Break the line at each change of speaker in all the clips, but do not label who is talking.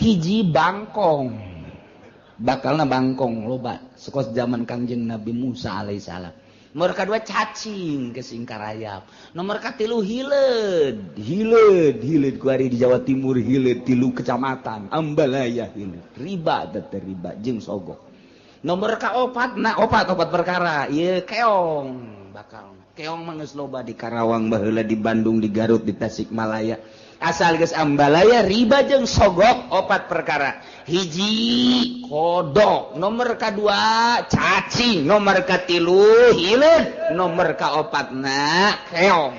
Hiji bangkong, bakalna bangkong loba sekos zaman Kangjeng Nabi Musa alaihissalam. Nomor kedua cacing kesingkarayap. Nomor katilu hileud, hileud, hileud kuari di Jawa Timur hileud tilu kecamatan Ambalaya hileud. Riba teh riba jeung sogok. Nomor kaopat, nah opat opat perkara ieu keong bakal. Keong mah geus loba di Karawang baheula, di Bandung, di Garut, di Tasikmalaya. Asal geus ambalaya riba jeung sogok opat perkara. Hiji kodok, nomor kedua cacing, nomor katilu hileud, nomor kaopatna keong.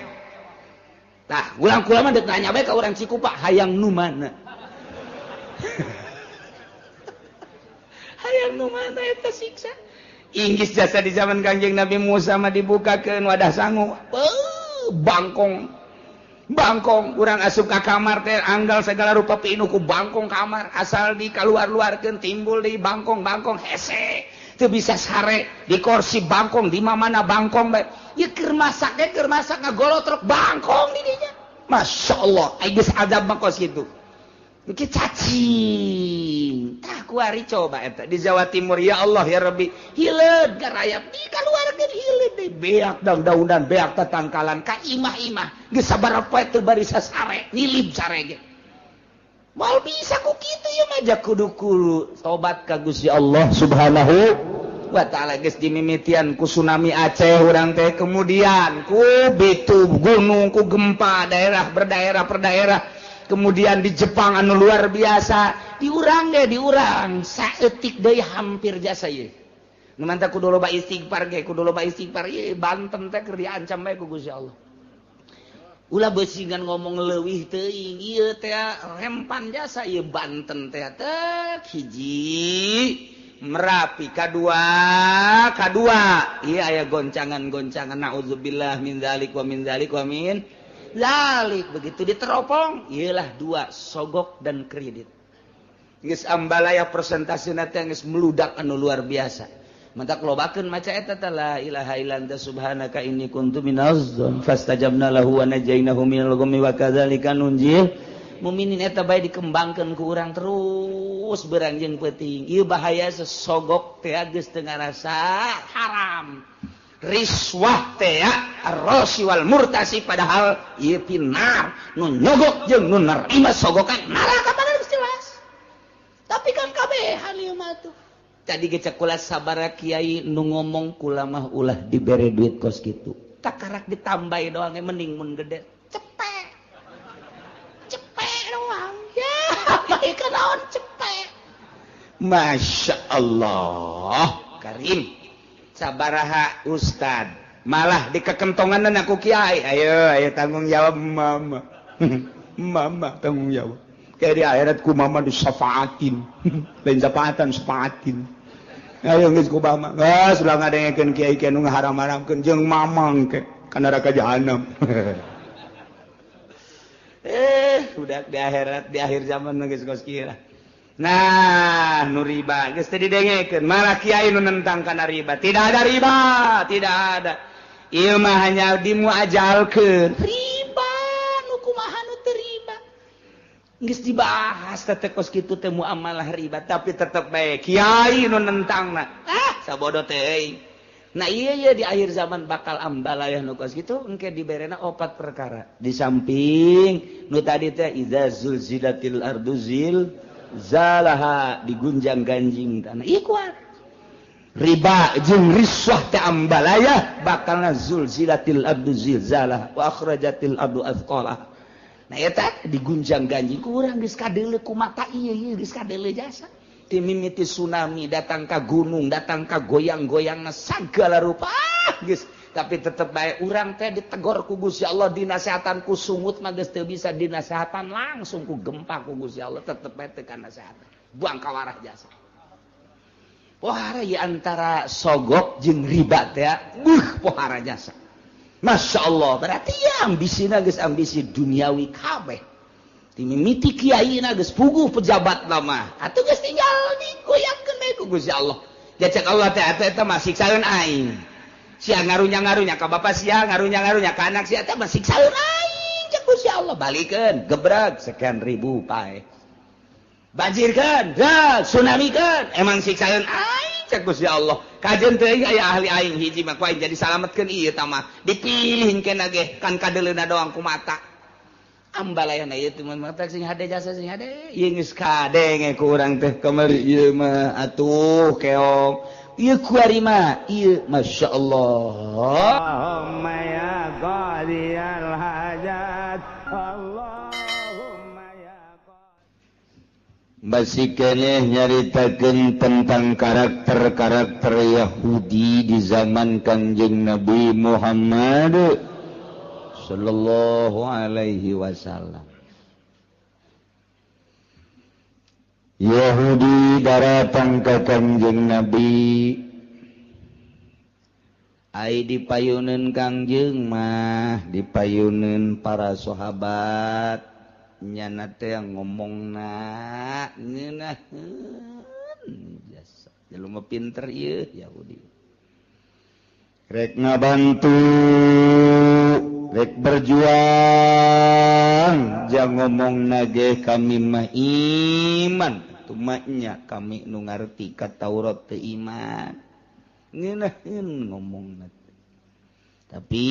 Tah, ulang kula mah deuk nanya bae ka urang Cikupa, hayang nu mana? Hayang nu mana eta siksa? Inggris jasa di zaman Kangjeng Nabi Musa mah dibukakeun wadah sangu. Bangkong. Bangkong urang asup ka kamar teh anggal segala rupa pinuh ku bangkong kamar, asal di kaluar-luarkeun timbul di bangkong-bangkong hese teu bisa sare di kursi bangkong di mana bangkong bae ieu keur masak ge keur masak ngagolotrok bangkong di dinya. Masya Allah ai geus azab mah kos kitu. Iki cacing tah kuari coba eta di Jawa Timur, ya Allah ya Rabbi, hileud garayap di kaluarkeun hileud deui beak daun-daunan beak tatangkalan ka imah-imah geus sabaraha poe teu barisa sare nilib sare ge moal bisa ku kitu ieu mah ja kudu kudu tobat ka Gusti Allah Subhanahu wa taala. Geus dimimitian ku tsunami Aceh urang teh, kemudian ku bitu gunung ku gempa daerah berdaerah per daerah, kemudian di Jepang anu luar biasa, diurang deh diurang saeutik deui hampir jasa ieu. Nu mantap kudu loba istighfar ge, kudu loba istighfar ieu Banten teh keur diancam bae ku Gusti Allah. Ulah beusingan ngomong leuwih teuing ieu teh rempan jasa ieu Banten teh teh hiji Merapi, kadua kadua ieu aya goncangan-goncangan naudzubillah min dzalik wa min dzalik wa min zalik. Begitu diteropong iyalah dua sogok dan kredit. Geus ambalaya persentasena teh geus meludak anu luar biasa. Mantak lobakeun maca eta teh la ilaha illa anta subhanaka inni kuntu minaz zalimin fastajabna lahu wa najainahu minal ghammi wa kadzalika nunjil muminin. Eta bae dikembangkeun ku urang terus berang jeung peuting. Ieu bahaya sesogok teh geus teu ngarasa haram. Riswah teh ar-rasi wal murtasi, padahal ieu pinar nu nyogok jeung nu nerima sogokan neraka padahal geus jelas. Tapi kan kabehan ieu mah tuh. Tadi ge cek kula sabara kiai nu ngomong kula mah ulah dibere duit kos kitu. Takarak ditambahi doang mending mun gede. Cepek. Cepek doang. Ya, bae naon cepek. Masya Allah, Karim. Sabaraha ustad malah dikekentongan aku kiai, ayo ayo tanggung jawab mama. Mama tanggung jawab kayak di akhirat ku mama disafaatin, lain syafaatan safaatin. Ayo geus ku mama geus ulah ngadengekeun kiai kiai nu ngaharam-haramkeun jeung mamang ke ka neraka jahanam. Udah di akhirat di akhir zaman geus kos kieu. Nah, nu riba geus teu didengekeun, malah kiai nu nentang kana riba. Tidak ada riba, tidak ada. Ieu mah hanya dimuajalkeun. Riba nu kumaha nu teu riba. Geus dibahas teh kos kitu teh muamalah riba, tapi tetep bae kiai nu nentangna. Ah, sabodo teh. Nah, iya iya di akhir zaman bakal ambalayah nu kos kitu engke diberena opat perkara. Di samping nu tadi teh iza zulzilatil ardu zil zalaha, digunjang-ganjing tanah. Ieu kuat. Riba jeung riswah teh ambalaya bakalna zulzilatil ardu zilzalah wa akhrajatil ardu athqalaha. Nah eta digunjang-ganjing ku urang geus kadeuleu ku mata ieu ieu geus kadeuleu jasa. Ti mimiti tsunami datang ka gunung, datang ka goyang-goyangna sagala rupa geus. Tapi tetep bae urang teh ditegor ku Gusti Allah, dinasehatan ku sungut mah geus teu bisa dinasehatan langsung ku gempa ku Gusti Allah, tetep bae teu kanasehatan. Buang kawarah jasa. Pohara ieu antara sogok jeung riba teh, buh pohara jasa. Masya Allah, berarti ya ambisina geus ambisi duniawi kabeh. Timimiti kiaina geus puguh pejabat lama. Atuh geus tinggal digoyangkeun bae ku Gusti Allah. Jacek Allah teh atuh eta mah siksaeun aing. Sia ngarunya-ngarunya ka bapa sia, ngarunya-ngarunya ka anak sia teh mah siksaeun aing. Cek Gusti Allah balikeun, gebreg sekian ribu pae. Banjirkeun, tsunami-keun, emang siksaeun aing cek Gusti Allah. Kajeun teuing aya ahli aing hiji mah ku aing jadi salametkeun ieu tah mah. Dipilih keneh ge kan kadeuleuna doang ku mata. Ambalayana ieu teh mah sing hade jasa sing hade. Ieu geus kadenge ku urang teh kamari ieu mah atuh keong. Ieu kuari mah ieu masyaallah.
Allahumma ya qadiyal hajat. Allahumma ya.
Masih keneh nyaritakeun tentang karakter-karakter Yahudi di zaman Kangjeng Nabi Muhammad sallallahu alaihi wasallam. Yahudi daratang ka Kangjeng Nabi. Ai dipayuneun Kangjeng mah dipayuneun para sahabat. Nyana teh ngomongna ngeunaheun jasa jelema pinter ieu Yahudi rek ngabantu rek berjuang jang ngomongna ge kami mah iman tumanya kami nu ngarti ka Taurat teu iman ngeunaheun ngomongna tapi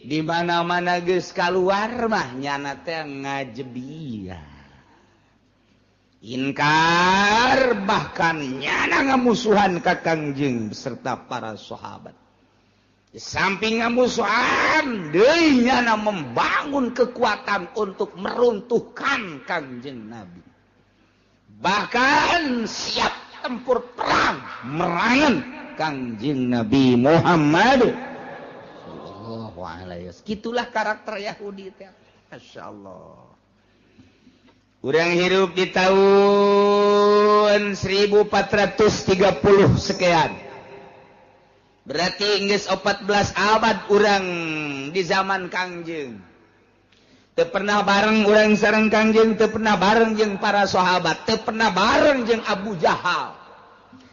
di mana-mana geus kaluar mah nyana teh ngajebia inkar bahkan nyana ngamusuhan ka Kangjeng beserta para sahabat. Di samping ngamusuhan deui nyana membangun kekuatan untuk meruntuhkan Kangjeng Nabi. Bahkan siap tempur perang merangan Kangjeng Nabi Muhammad. Gitulah karakter Yahudi teh. Masya Allah. Urang hirup di tahun 1430 sekian. Berarti geus 14 abad urang di zaman Kangjeng. Teu pernah bareng urang sareng Kangjeng, teu pernah bareng jeung para sahabat, teu pernah bareng jeung Abu Jahal.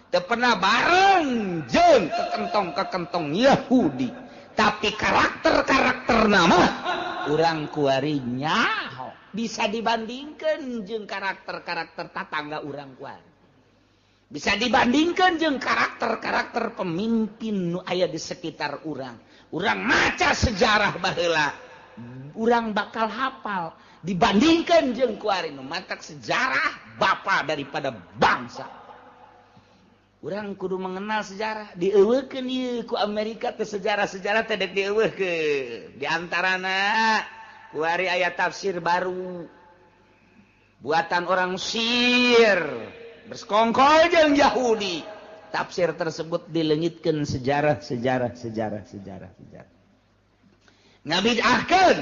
Teu pernah bareng jeung kekentong-kekentong Yahudi. Tapi karakter-karakter nama urang kuari nyaho bisa dibandingkan jeung karakter-karakter tatangga urang kuari, bisa dibandingkan jeung karakter-karakter pemimpin nu aya di sekitar urang. Urang maca sejarah baheula urang bakal hafal dibandingkan jeung kuari nu matak sejarah bapa daripada bangsa. Urang kudu mengenal sejarah, dieuweuhkeun ieu ku Amerika teh sejarah-sejarah teh dek dieuweuhkeun. Di antarana kuari aya tafsir baru buatan orang Mesir bersekongkol jeung Yahudi. Tafsir tersebut dileungitkeun sejarah-sejarah sejarah sejarah sejarah. Ngabidahkeun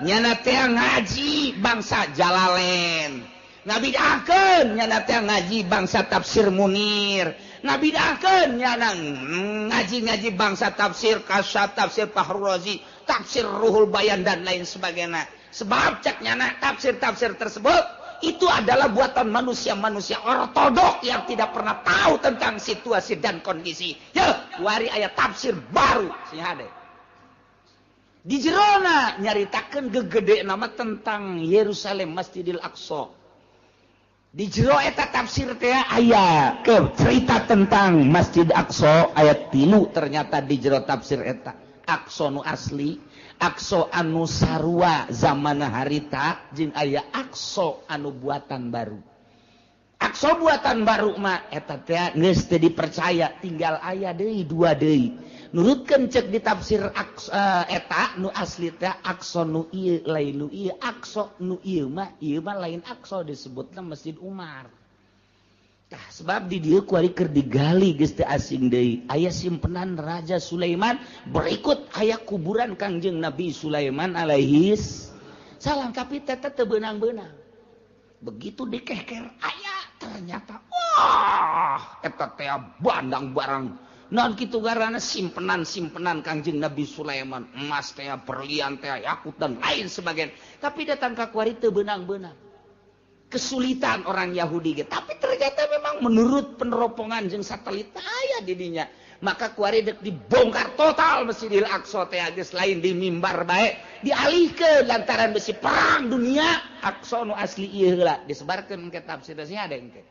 nyana teh ngaji bangsa Jalalain. Ngabidahkeun nyana teh ngaji bangsa tafsir Munir. Ngabidahkeun nyana ngaji-ngaji bangsa tafsir Kasyaf, tafsir Fahrul Razi, tafsir Ruhul Bayan dan lain sebagainya. Sebab cek nyana tafsir-tafsir tersebut itu adalah buatan manusia-manusia ortodok yang tidak pernah tahu tentang situasi dan kondisi. Ya, wari aya tafsir baru sing hade. Di jerona nyaritakeun gegede nama tentang Yerusalem Masjidil Aqsa. Di jero eta tafsir teh aya ke cerita tentang Masjid Aqsa ayat 3 ternyata di jero tafsir eta Aqsa nu asli, Aqsa anu sarua zaman harita jeung aya Aqsa anu buatan baru. Aqsa buatan baru mah eta teh geus teu dipercaya tinggal aya deui dua deui. Nurutkeun cek di tafsir Aqsa eta nu asli teh Aqsa nu ieu lain nu ieu, Aqsa nu ieu mah lain Aqsa disebutna Masjid Umar. Tah sebab di dieu kuari keur digali geus teu asing deui. Aya simpenan Raja Sulaiman, berikut aya kuburan Kangjeng Nabi Sulaiman alaihis salam, tapi teh teu beunang-beunang. Begitu dikeker aya ternyata wah eta teh bandang barang. Non kitu garana simpenan-simpenan Kangjeng Nabi Sulaiman, emas teh, berlian teh, yakut dan lain sebagainya. Tapi datang ka kuari teu beunang-beunang. Kesulitan orang Yahudi ge. Tapi ternyata memang menurut peneropongan jeung satelit aya di dinya.
Maka kuari dek dibongkar total Masjidil Aqsa teh geus lain di mimbar bae, dialihkeun lantaran besi perang dunia. Aqsa nu asli ieu heula disebarkeun ke tafsir sih ada engke.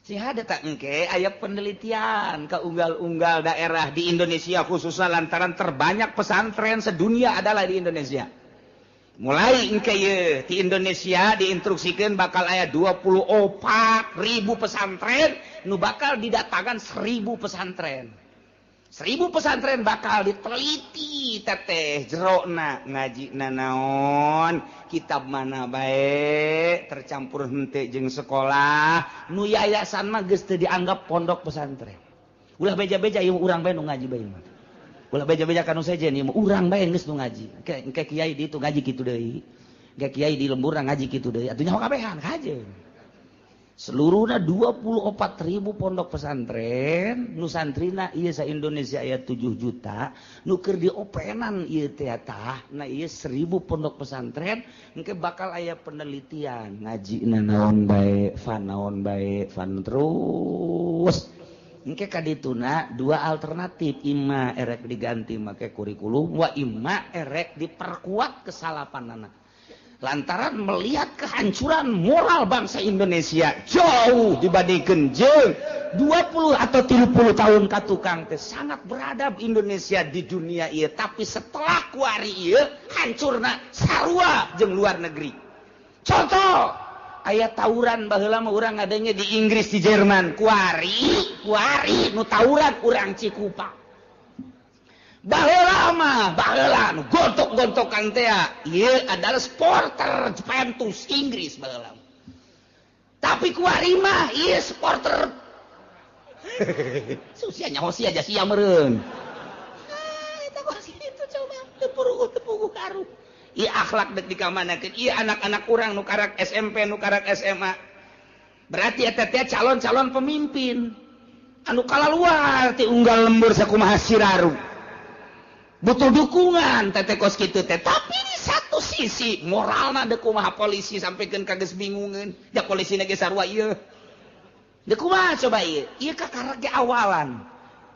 Sih ada tak engke aya penelitian ke unggal-unggal daerah di Indonesia khususnya lantaran terbanyak pesantren sedunia adalah di Indonesia. Mulai engke ye di Indonesia diinstruksikan bakal aya 24.000 pesantren nu bakal didatangkan 1.000 pesantren. 1.000 pesantren bakal diteliti teteh jerona ngaji nanaon kitab mana bae tercampur henteu jeung sekolah nu yayasan mah geus teu dianggap pondok pesantren. Ulah beja-beja ieu urang bae nu ngaji bae mah. Ulah beja-beja kanu sejen ieu urang bae geus nu ngaji. Engke kiai di itu ngaji kitu deui. Engke kiai di lembur ngaji kitu deui. Atuh nyaho kabehan kajeun. Seluruhna 24.000 pondok pesantren nu santrina ieu sa Indonesia aya 7 juta nu keur diopenan ieu teh tah na ieu 1.000 pondok pesantren engke bakal aya penelitian ngajina naon bae fan naon bae fan terus engke kadituna dua alternatif imma erek diganti make kurikulum wa imma erek diperkuat kesalapanana. Lantaran melihat kehancuran moral bangsa Indonesia jauh dibandingkan jeung 20 atau 30 tahun ka tukang teh sangat beradab Indonesia di dunia ieu, tapi setelah kuari ieu hancurna sarua jeung luar negeri. Contoh aya tawuran baheula mah urang adanya di Inggris di Jerman, kuari nu tawuran urang Cikupa. Baheula mah baheula nu gontok-gontokan teh ieu adalah supporter Juventus Inggris baheula. Tapi kuari mah ieu supporter susia nyaho sia aja sia meureun. Ah eta kos kitu coba teu puguh karuh. Ieu akhlak dek dikamanakeun ieu anak-anak urang nu karak SMP nu karak SMA. Berarti eta teh calon-calon pemimpin anu kalaluar ti unggal lembur sakumaha siraru. Butuh dukungan teteh kos kitu teh, tapi di satu sisi moralna deuk kumaha polisi sampikeun ka geus bingungeun ja polisina ge sarua ieu deuk kumaha coba ieu ieu kakarek ge awalan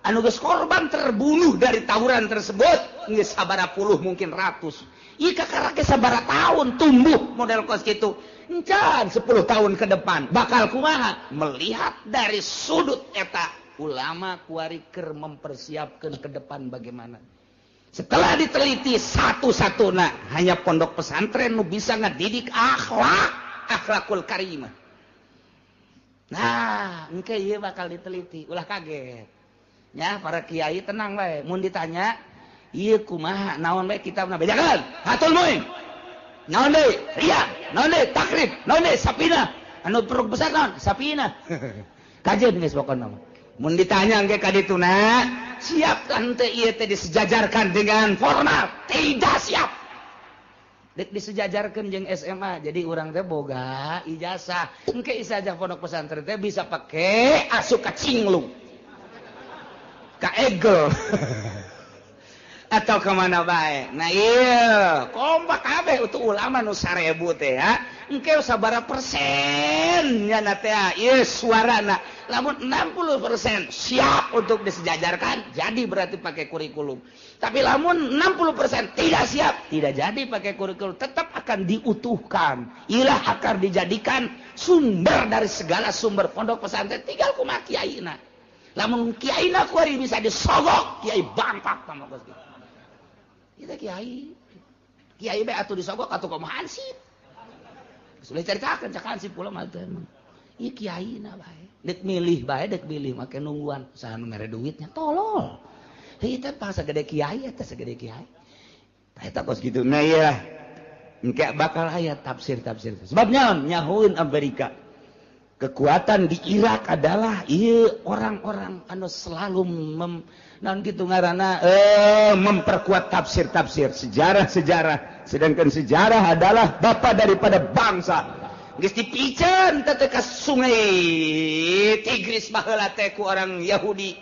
anu geus korban terbunuh dari tawuran tersebut geus sabaraha puluh mungkin ratus ieu kakarek ge sabaraha tahun tumbuh model kos kitu encan 10 tahun ke depan bakal kumaha melihat dari sudut eta ulama kuari keur mempersiapkeun ke depan bagaimana. Setelah diteliti satu-satuna hanya pondok pesantren nu bisa ngedidik akhlak, akhlakul karimah. Nah, engke ieu bakal diteliti, ulah kaget. Ya, para kiai tenang bae, mun ditanya, ieu kumaha naon bae kitabna bejakeun? Hatul Muin. Naon deui? Riya, naon deui? Takrib, naon deui? Sapina. Anu peruk besar naon? Sapina. Kajeun geus pokona mah. Mun ditanya engke ka dituna, siap kan teh ieu teh disejajarkan dengan formal? Tidak siap. Dek disejajarkan jeung SMA, jadi urang teh boga ijazah. Engke ijazah pondok pesantren teh bisa pake asup ka Cinglung, ka Egel, atau kemana bae. Nah iya, kompak kabeh untuk ulama nu 1000 teh ya. Engke sabaraha persen nya teh ieu suarana. Lamun 60% siap untuk disejajarkan, jadi berarti pakai kurikulum. Tapi lamun 60% tidak siap, tidak jadi pakai kurikulum, tetap akan diutuhkan. Ilah akan dijadikan sumber dari segala sumber pondok pesantren tinggal kumaha kiaina. Lamun kiaina kuari bisa disogok, kiai bangpak sama kos kitu. Kita kiai. Kiai bae atuh disogok atuh kumaha hansip. Sudah caritakeun cak hansip kula mah teh emang. Ieu kiaina bae. Dek milih bae, dek milih make nungguan saha nu mere duitnya tolol. Heuh teh pang sagede kiai eta sagede kiai. Tah eta kos kitu. Nah ieu engke bakal aya tafsir-tafsir. Sebab naon nyahueun Amerika. Kekuatan di Irak adalah ieu orang-orang anu selalu naon kitu ngaranna memperkuat tafsir-tafsir sejarah-sejarah. Sedangkan sejarah adalah bapa daripada bangsa. Geus dipiceun teh ka sungai Tigris baheula teh ku orang Yahudi.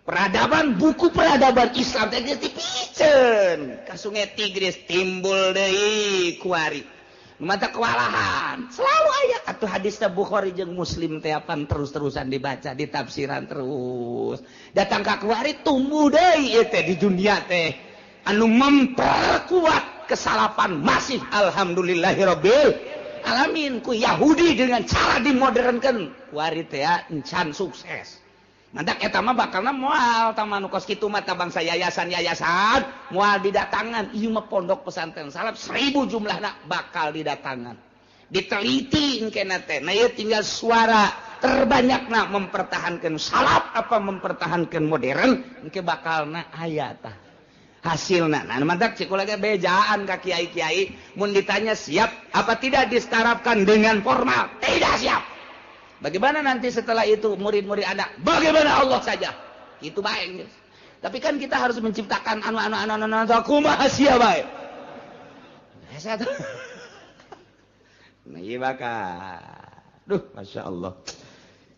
Peradaban buku peradaban Islam teh geus dipiceun ka sungai Tigris timbul deui kuari. Mata kewalahan selalu aya atuh hadis Bukhari jeung Muslim teh apan terus-terusan dibaca ditafsiran terus datang ka kuari tumbuh deui ieu teh di dunia teh anu memperkuat kesalapan masih alhamdulillahirabbil alamin ku Yahudi dengan cara dimodernkeun kuari teh encan sukses. Mantak eta mah bakalna moal tah manu kos kitu mah tah bangsa yayasan-yayasan moal didatangan ieu mah pondok pesantren salaf 1000 jumlahna bakal didatangan diteliti engkena teh. Nah ieu tinggal suara terbanyakna mempertahankan salaf apa mempertahankan modern engke bakalna aya tah hasilna. Nah mantak cik kula ge bejaan ka kiai-kiai mun ditanya siap apa tidak disetarapkan dengan formal, tidak siap. Bagaimana nanti setelah itu murid-murid Anda? Bagaimana Allah saja? Itu baik. Tapi kan kita harus menciptakan anu kumaha sia bae. Nah, ieu bakal. Duh, Masya Allah.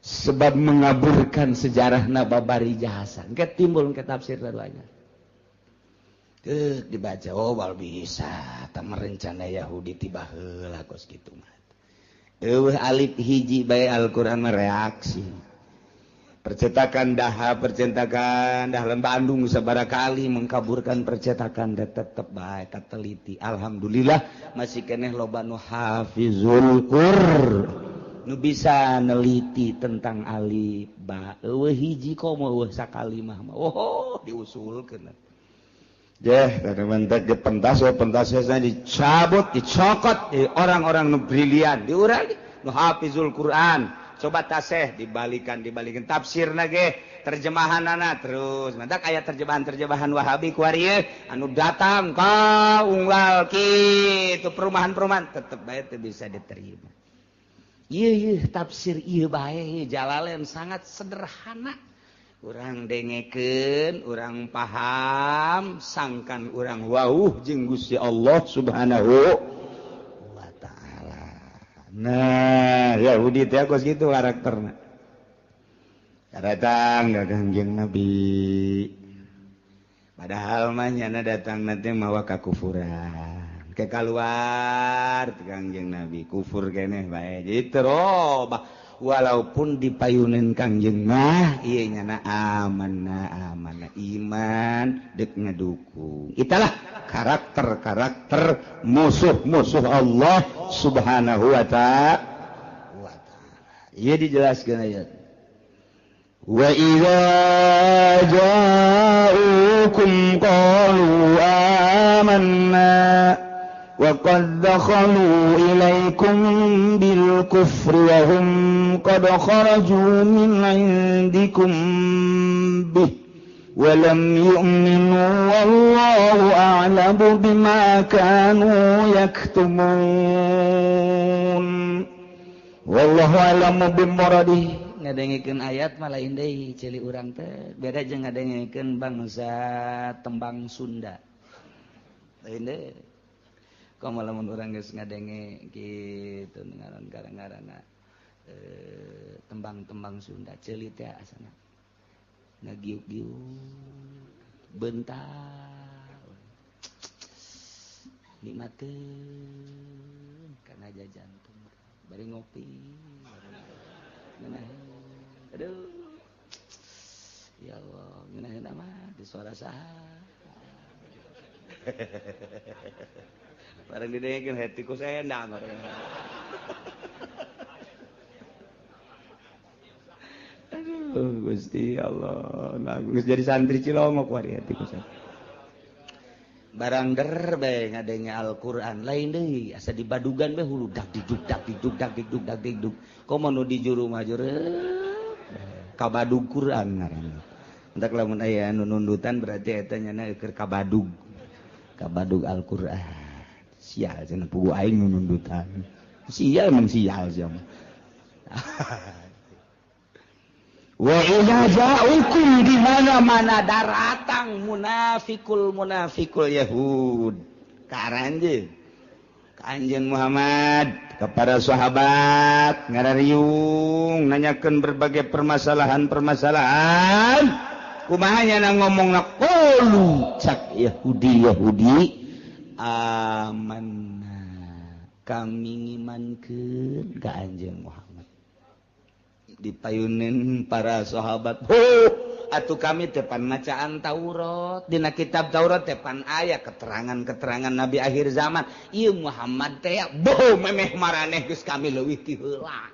Sebab mengaburkan sejarahna babari jasa. Engke timbul engke tafsir baruanya. Dibaca oh bal bisa tah merencana Yahudi tiba heula kos kitu mah. Eueuh alif hiji bae Al-Qur'an mereaksi. Percetakan daha, percetakan dah Bandung sabaraha kali mengkaburkan percetakan dah tetep bae kateliti. Alhamdulillah masih keneh loba nu hafizul Qur'an. Nu bisa neliti tentang alif ba. Eueuh hiji komo eueuh sakalimah mah. Oh, diusulkeun. Deh, teman-teman ge pentas pentas dicabut, dicokot di orang-orang nu brilian, diurang nu hafizul Quran. Coba taseh dibalikan tafsirna ge, terjemahanana terus. Mantak aya terjemahan-terjemahan Wahabi kuari anu datang ka unggal kitu perumahan-perumahan tetep bae teu bisa diterima. Ieu tafsir ieu bae Jalalain sangat sederhana. Urang dengekeun, urang paham, sangkan urang wauh jeung Gusti Allah Subhanahu wa taala. Nah, Yahudi teh kos kitu karakterna. Datang ka Kangjeng Nabi. Padahal mah nyana datang nanti mawa kakufuran. Ke kaluar ti Kangjeng Nabi, kufur keneh bae. Jadi terobah walaupun dipayunin Kangjeng mah ieu nyana amanah amanah iman dek ngedukung. Itulah karakter-karakter musuh-musuh Allah Subhanahu wa ta'ala. Ieu dijelaskeun ayat. Wa idza ja'ukum qalu amanna wa qad dakhalu ilaikum bil kufri wa hum qad kharaju min 'indikum bih wa lam yu'minu wallahu a'lamu bima kanu yaktumun wallahu a'lamu bimuradih. Ngadengikeun ayat mah lain deui ceuli urang teh beda jeung ngadengikeun bangsa tembang Sunda lain deui. Komo lamun urang geus ngadenge kitu ngaran ngaranna tembang-tembang Sunda ceuli teh asana ngagiuk-giuk bentar nikmateun kana jajantung bari ngopi ngeunaheun. Aduh ya Allah ngeunaheun mah di suara saha bareng didengekeun hati ku sendang. Aduh Gusti Allah, nah geus jadi santri Cilongok wari hati ku sendang. Barang der bae ngadenge Al-Qur'an lain deui asa dibadugan bae hulu dak diduk dak diduk dak diduk dak diduk. Komo nu di juru mah juru kabadug Qur'an ngaranna. Entak lamun aya anu nundutan berarti eta nyana keur kabadug. Kabadug Al-Qur'an. Sial cenah pugu aing nu nundutan. Sial emang sial sia mah. Wa idza ja'ukum di mana-mana daratang munafikul munafikul Yahud. Ka aranjeun. Ka Anjeun Muhammad kepada sahabat ngarariung nanyakeun berbagai permasalahan-permasalahan. Kumaha nya ngomongna qulu cak Yahudi Yahudi amanna. Kami ngimankeun ka Anjeun Muhammad. Dipayunin para sahabat. Oh, atuh kami tepan macaan Taurat. Dina kitab Taurat tepan aya keterangan-keterangan nabi akhir zaman. Ieu Muhammad teh boh memeh maraneh geus kami leuwih ti heula.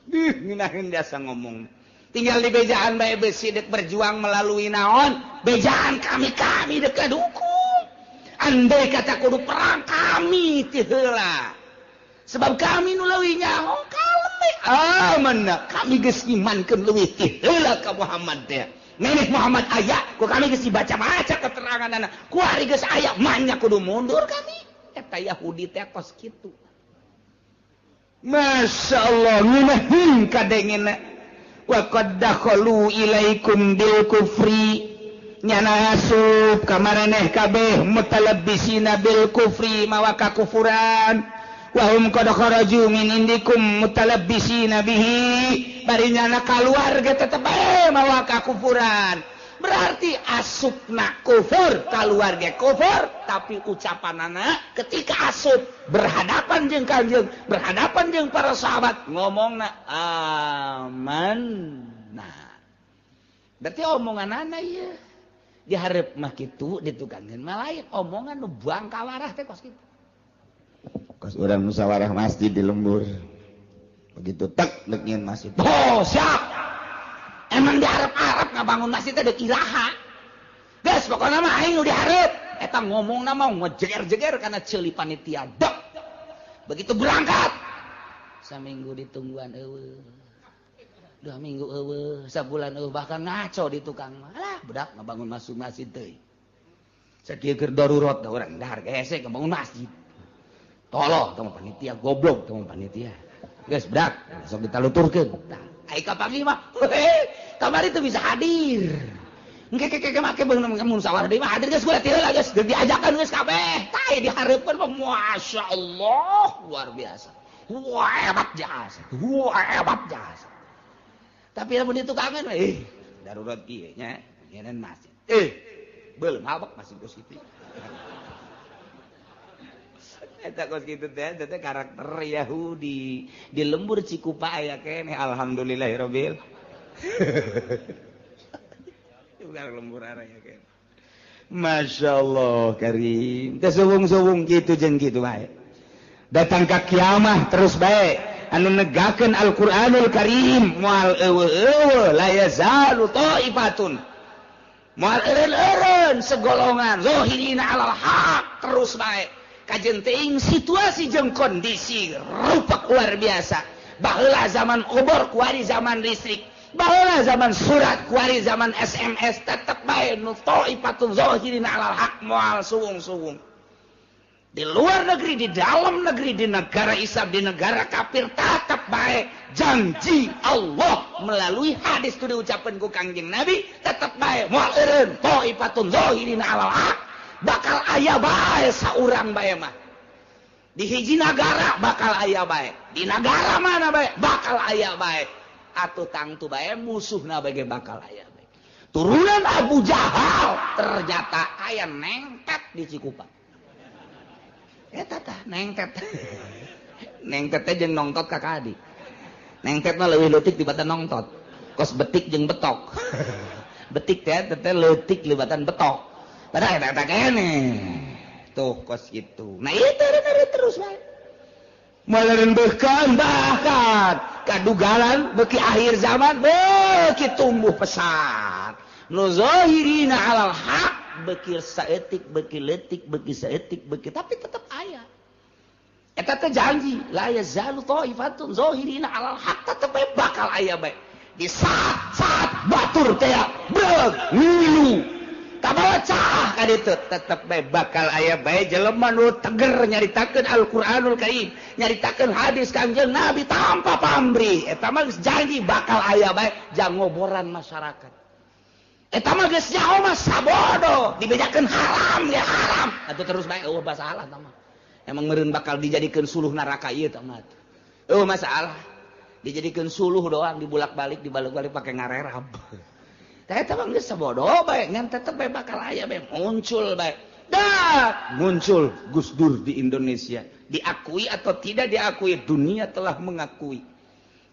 Dih ngeunaheun jasa ngomong. Tinggal di bejaan bae besi dek berjuang melalui naon? Bejaan kami dek dukung. Andai kata kudu perang kami ti heula. Sebab kami nu leuwih nyaho kalem we. Amanna kami geus imankeun leuwih ti heula ka Muhammad teh. Memeh Muhammad aya, ku kami geus dibaca-baca keteranganna. Ku ari geus aya manya kudu mundur kami. Eta Yahudi teh kos kitu. Masya Allah ngeunaheun kadengena. Wa qad dakhalu ilaikum bil kufri nyana asup ka maraneh kabeh mutalabbisina bil kufri mawa kakufuran wa hum qad kharaju min indikum mutalabbisina bihi bari nyana kaluar ge tetep bae mawa kakufuran. Berarti asupna kufur kaluar ge kufur, tapi ucapanana ketika asup berhadapan jeung Kanjeng, berhadapan jeung para sahabat ngomongna amanna. Berarti omonganana ieu dihareup mah kitu ditukangkeun mah lain omongan nu bangkawarah teh kos kitu.
Kos urang musyawarah masjid di lembur. Begitu tek deuk nyieun masjid.
Oh, siap. Emang diharap-harap ngabangun masjid teh deuk iraha. Geus pokona mah aing nu dihareup. Eta ngomongna mah ngejeger-jeger kana ceuli panitia. Dek. Begitu berangkat saminggu ditungguan eueuh. 2 minggu eueuh, sabulan eueuh, bahkan ngaco di tukang mah. Alah, budak ngabangun masuk masjid teuing. Sakieu keur darurat da urang dahar hese ngabangun masjid. Toloh tong panitia goblok tong panitia. Geus budak, sok ditaluturkeun. Tah, ai kapanggih mah, kamari teu bisa hadir. Engke ke make beunang musyawarah deui mah hadir geus kula teu heula geus diajakan geus kabeh. Tah dihareupeun mah masyaallah luar biasa. Wah hebat jasa. Wah hebat jasa. Tapi lamun ditukangan darurat kieu nya nyeun masjid. Belum habak masih kos kitu. Eta kos kitu teh teh karakter Yahudi di lembur Cikupa aya keneh alhamdulillahirabbil. Bukan lembur aya keneh.
Masya Allah karim. Teh suwung-suwung kitu jeung kitu bae. Datang ka kiamah terus bae anu negakeun Al-Qur'anul Karim moal eueuh la yazalu taifatun. Moal eureun-eureun segolongan zahirina alal haq terus bae. Kajen teuing situasi jeung kondisi rupak luar biasa. Baheula zaman obor kuari zaman listrik, baheula zaman surat kuari zaman SMS, tetep bae nu taifatun zahirina alal haq moal suwung-suwung. Di luar negeri, di dalam negeri, di negara Islam, di negara kafir tetep bae janji Allah melalui hadis itu diucapkan ku Kangjeng Nabi tetep bae moal eureun taifatun zahirina alal haq bakal aya bae saurang bae mah. Di hiji nagara bakal aya bae, di nagara mana bae bakal aya bae, atuh tangtu bae musuhna bae bakal aya bae. Turunan Abu Jahal ternyata aya nengtet di Cikupa. Eta tah nengtet. Nengtet teh jeung nongtot ka kadi. Nengtet mah leuwih leutik dibatan nongtot. Kos betik jeung betok. Betik teh teh leutik libatan betok. Padahal eta keneh. Tuh kos gitu. Nah itu terus bae. Meureun beukeun bahkan kadugalan beuki akhir zaman beuki tumbuh pesat. Nu zahirina alal haq beuki saeutik beuki leutik beuki saeutik beuki tapi tetep aya. Eta teh janji la yazalu taifatun zahirina alal haq tetep bae bakal aya bae. Di saat-saat batur teh breug ngilu kabawa cah ka ditu tetep bae bakal aya bae jelema nu teger nyaritakeun Al-Qur'anul Karim, nyaritakeun hadis Kangjeng Nabi tanpa pamrih. Eta mah geus janji bakal aya bae jang ngoboran masyarakat. Eta mah geus nyaho mah sabodo dibejakeun haram ge haram. Atuh terus bae eueuh masalah eta mah. Emang meureun bakal dijadikeun suluh neraka ieu tah mah. Eueuh masalah. Dijadikeun suluh doang dibulak-balik dibalik-balik pake ngarerab. Tah eta mah geus sabodo bae ngan tetep bae bakal aya bae muncul bae.
Dah muncul Gus Dur di Indonesia. Diakui atau tidak diakui, dunia telah mengakui.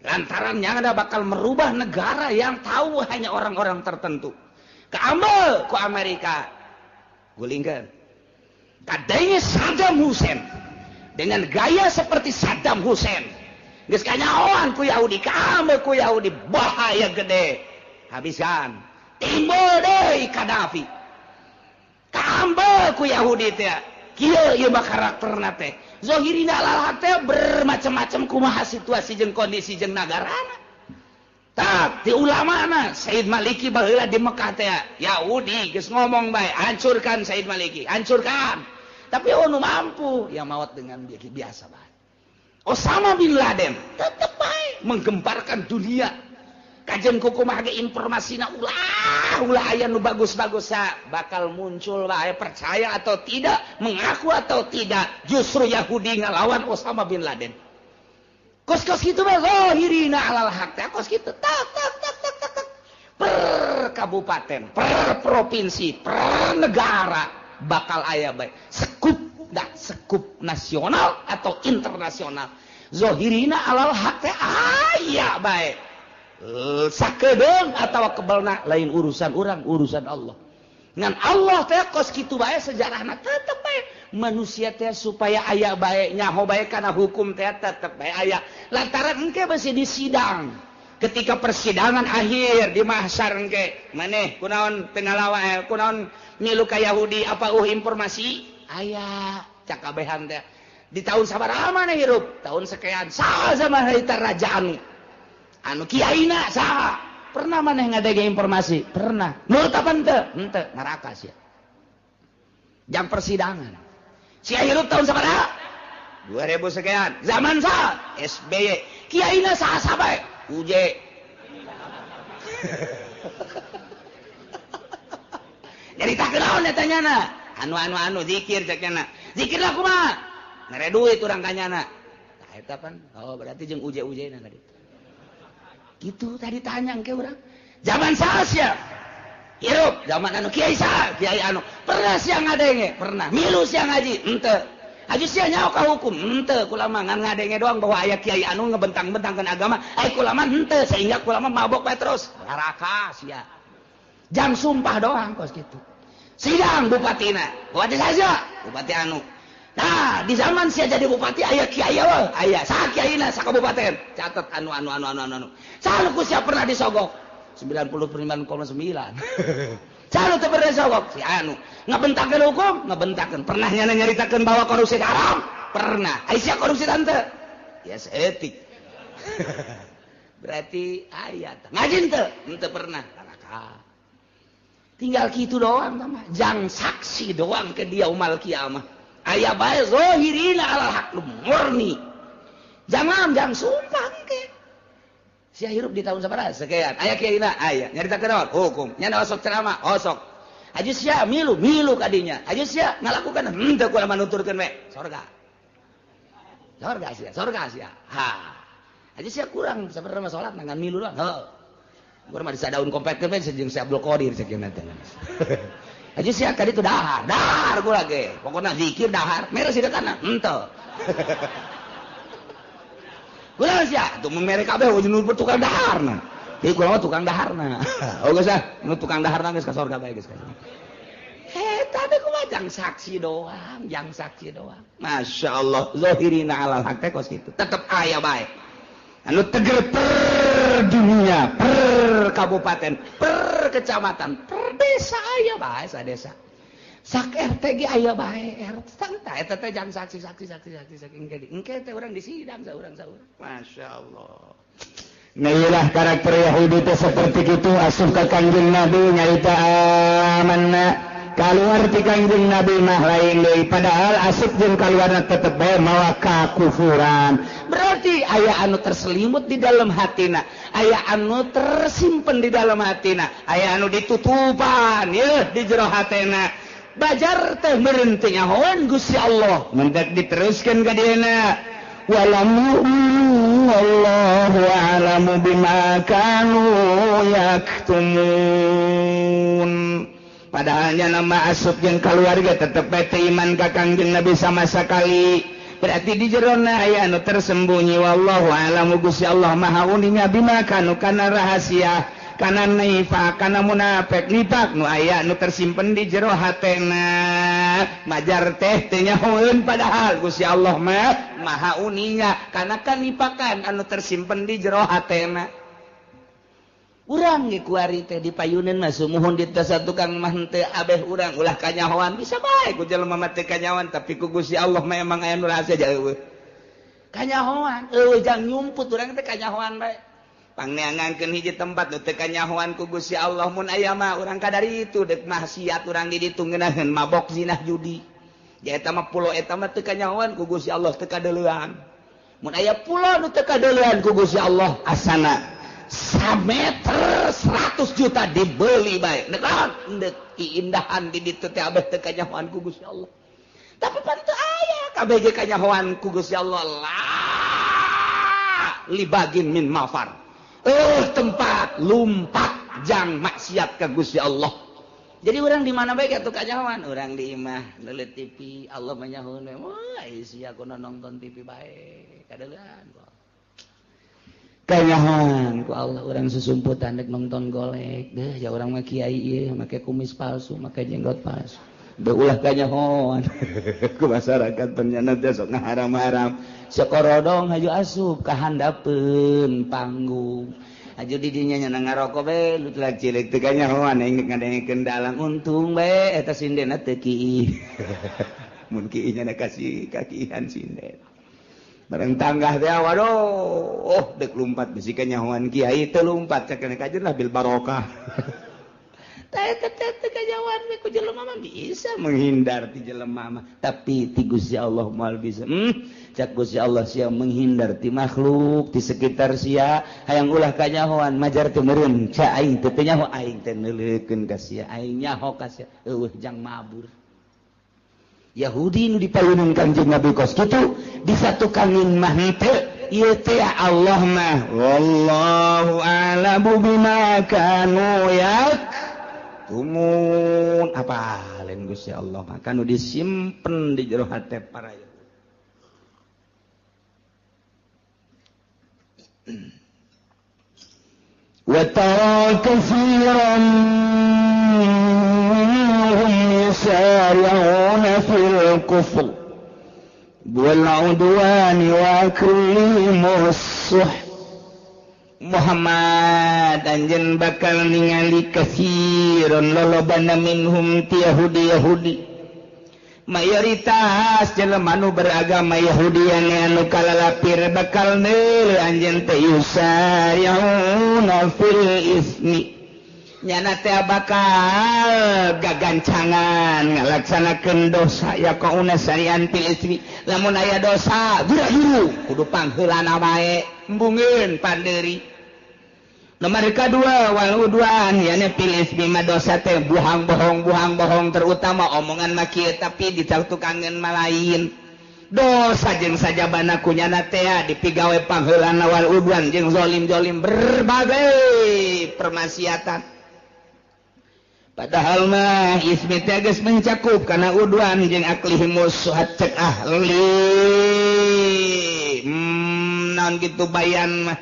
Lantaran yang ada bakal merubah negara yang tahu hanya orang-orang tertentu. Keambil ku Amerika. Gulingkan. Kadangnya Saddam Hussein. Dengan gaya seperti Saddam Hussein. Geus kanyahoan ku Yahudi, kaambil ku Yahudi, bahaya gede. Habisan. Timbul deui Gaddafi. Kaambil ku Yahudi teh. Kieu ieu mah karakterna teh. Zahirina alal teh bermacam-macam kumaha situasi jeung kondisi jeung nagarana. Tah ti ulamana Said Maliki baheula di Mekah teh Yahudi geus ngomong bae, hancurkan Said Maliki, hancurkan. Tapi nu mampu ya maot dengan biasa bae. Osama bin Laden tetep bae menggemparkan dunia. Kajen kumaha ge informasina ulah ulah aya nu bagus-bagus bakal muncul bae, percaya atau tidak, mengaku atau tidak, justru Yahudi ngalawan Osama bin Laden. Kos-kos kitu bae zahirina alal haq teh kos kitu tak tak tak tak tak tak. Per kabupaten, per provinsi, per negara bakal aya bae. Sekup dah, sekup nasional atau internasional. Zahirina alal haq teh aya bae. Sakedeung atawa kebelna lain urusan urang, urusan Allah. Ngan Allah teh kos kitu bae sejarahna tetep bae manusia teh supaya aya bae nyaho bae kana hukum teh tetep bae aya. Lantaran engke besi di sidang. Ketika persidangan akhir di mahsyar engke, maneh kunaon teu ngalawa kunaon milu ka Yahudi apa informasi aya cakabehan teh. Di tahun sabaraha maneh hirup? Tahun sekian. Saha zaman harita raja anu? Anu kiaina saha? Pernah maneh ngadege informasi? Pernah. Nurut apa henteu? Henteu, neraka sia. Jam persidangan. Sia hirup tahun sabaraha? 2000 sekian. Zaman saha? SBY. Kiaina saha sabae? UJ. Nyaritakeun naon eta nyana? Anu zikir cek nyana. Zikir lah kumaha? Mere duit urang ka nyana. Tah eta pan. Oh, berarti jeung UJ-UJ-na tadi. Gitu tadi tanya engke urang. Zaman saha sia? Hirup zaman anu kiai saha? Kiai anu. Pernah sia ngadenge? Pernah. Milu sia ngaji? Henteu. Aju sia nyaho ka hukum? Henteu. Kula mah ngan ngadenge doang bahwa aya kiai anu ngebentang-bentangkeun agama. Ai kula mah henteu, sehingga kula mah mabok bae terus. Neraka sia. Jang sumpah doang kos kitu. Sidang bupatina. Bupati saja, bupati anu. Nah, di zaman sia jadi bupati aya kiai we, aya saha kiaina sakabupaten. Catat anu. Saha nu ku sia pernah disogok? 99,9. Saha nu teu pernah disogok? Si anu. Ngebentakeun hukum, ngebentakeun. Pernah nyana nyaritakeun bahwa korupsi haram? Pernah. Ai sia korupsi tante? Ya seetik. Berarti aya teh. Ngaji teu? Henteu pernah. Neraka. Tinggal kitu doang mah. Jang saksi doang ke dia umal kiamah. Aya bae zahirina alal haq murni. Jangan jang sumpah engke. Sia hirup di tahun sabaraha? Sekian. Aya kiaina aya. Nyaritakeun naon? Hukum. Nya osok ceramah, osok. Aju sia milu, milu kadinya. Aju sia ngalakukan henteu kula manuturkeun we. Sorga. Sorga sia, sorga sia. Ha. Aju sia kurang sabaraha mah salat ngan milu doang. Heuh. Urang mah disadaun kompetkeun we jeung si Abdul Qadir sakieu teh. Aja sia kali itu dahar, dahar gua lagi. Pokoknya zikir dahar, mere sidekana, henteu. Gua sia, tuh mere kabeh nu tukang daharna. Ieu kula mah tukang daharna. Oh geus ah, nu tukang daharna geus ka sorga bae geus. Eta teh kumaha jang saksi doang, jang saksi doang. Masya Allah, zahirina alal haq teh kos kitu. Tetep aya bae. Anu teger per dunia, per kabupaten, per kecamatan, per desa aya bae sadesa. Sak RT ge aya bae, RT tah eta teh jang saksi engke engke teh urang di sidang saurang-saurang. Masya Allah.
Nah, karakter Yahudi teh seperti itu asup ka Kangjeng Nabi nyarita amanna. Kaluar ti Kangjeng Nabi mah lain deui, padahal asup jeung kaluarna tetep bae mawa kakufuran.
Berarti aya anu terselimut di dalam hatina, aya anu tersimpen di dalam hatina, aya anu ditutupan yeuh di jero hatena. Bajar teh meureun teh nyahoan Gusti Allah.
Mendak diteruskeun ka dieuna. Walam yu'minu wallahu a'lamu bima kanu yaktumun.
Padahalnya nama asup jeung keluarga tetep bae teu iman ka Kangjeng Nabi sama sekali. Berarti di jerona aya anu tersembunyi wallahu a'lamu Gusti Allah maha uninga bima kanu kana rahasia kana nifaq kana munafik nifaq nu aya nu tersimpen di jero hatena majar teh teu nyahoeun padahal Gusti Allah mah maha uninga kana kanifakan anu tersimpen di jero hatena. Urang ge kuari teh dipayuneun mah sumuhun di teh tukang mah henteu abeh urang ulah kanyahoan bisa bae ku jelema mah teu kanyahoan tapi ku Gusti Allah mah emang aya nu rahasia jauh kanyahoan eueuh jang nyumput urang teh kanyahoan bae. Pangneangankeun hiji tempat nu teu kanyahoan ku Gusti Allah mun aya mah urang kadari itu deuk maksiat urang di ditu ngeunaheun mabok zinah judi. Ja eta mah pulo eta mah teu kanyahoan ku Gusti Allah teu kadeulean. Mun aya pulo nu teu kadeulean ku Gusti Allah asana sameter 100 juta dibeli bae. Deuk keindahan di ditu teh abeh teu kanyahoan ku Gusti Allah. Tapi pan teu aya kabeh ge kanyahoan ku Gusti Allah la libagin min mafar. Tempat lumpat jang maksiat ka Gusti Allah. Jadi orang di mana bae atuh kanyahoan, urang di imah neuleut TV, Allah manyahoeun we. Wah, sia kudu nonton TV bae. Kadeulean kanyahoan ku Allah urang susumputan dek nonton golek. Deuh ja urang mah kiai ieu make kumis palsu, make jenggot palsu. Deuh ulah kanyahoan. Ku masyarakat penyana teh sok ngaharam-haram. Sekorodong haju asup ka handapeun panggung. Haju di dinya nya ngarokok bae lu telah cilik teu kanyahoan aing ngadengekeun dalang untung bae eta sindena teu kiih. Mun kiih nya kasih kakihan sinden. Bareng tanggah teh waduh, oh dek lumpat bisi kanyahoan kiai teu lumpat cek kajen lah bil barokah. Teh teh kanyahoan we ku jelema mah bisa menghindar ti jelema mah, tapi ti Gusti Allah moal bisa. Cak Gusti Allah sia menghindar ti makhluk di sekitar sia hayang ulah kanyahoan majar teu meureun ca aing teu nyaho aing teh neuleukeun ka sia aing nyaho ka sia eueuh jang mabur. Yahudi nu dipayunan Kangjeng Nabi kos kitu disatukanin mah henteu ieu teh Allah mah wallahu a'lamu bima kanu yaktumun. Apa lain Gusti Allah mah kanu disimpen di jero hate para Yahudi.
Wa tara katsiran minhum yusari'una fil kufr wal 'udwani wa aklihim as-suh.
Muhammad anjeun bakal ningali katsiran lolobana minhum ti Yahudi Yahudi mayoritas jelema nu beragama Yahudi anu kalalapir bakal neuleuh anjeun teh yusari'una fil ismi nyana teh bakal gagancangan ngalaksanakeun dosa ya kauna sarian fil ismi lamun aya dosa gura-guru kudu pangheulana bae embungeun pandeuri. Nomor kedua wal udwan yani fil ismi mah dosa teh buhang bohong terutama omongan mah kieu tapi ditukangeun mah lain. Dosa jeung sajabana ku nyana teh dipigawe pangheulana wal udwan jeung zalim-zalim berbagai permaksiatan. Padahal mah ismi teh geus mencakup kana udwan jeung aklihimus suhat cek ahli. Naon kitu bayan mah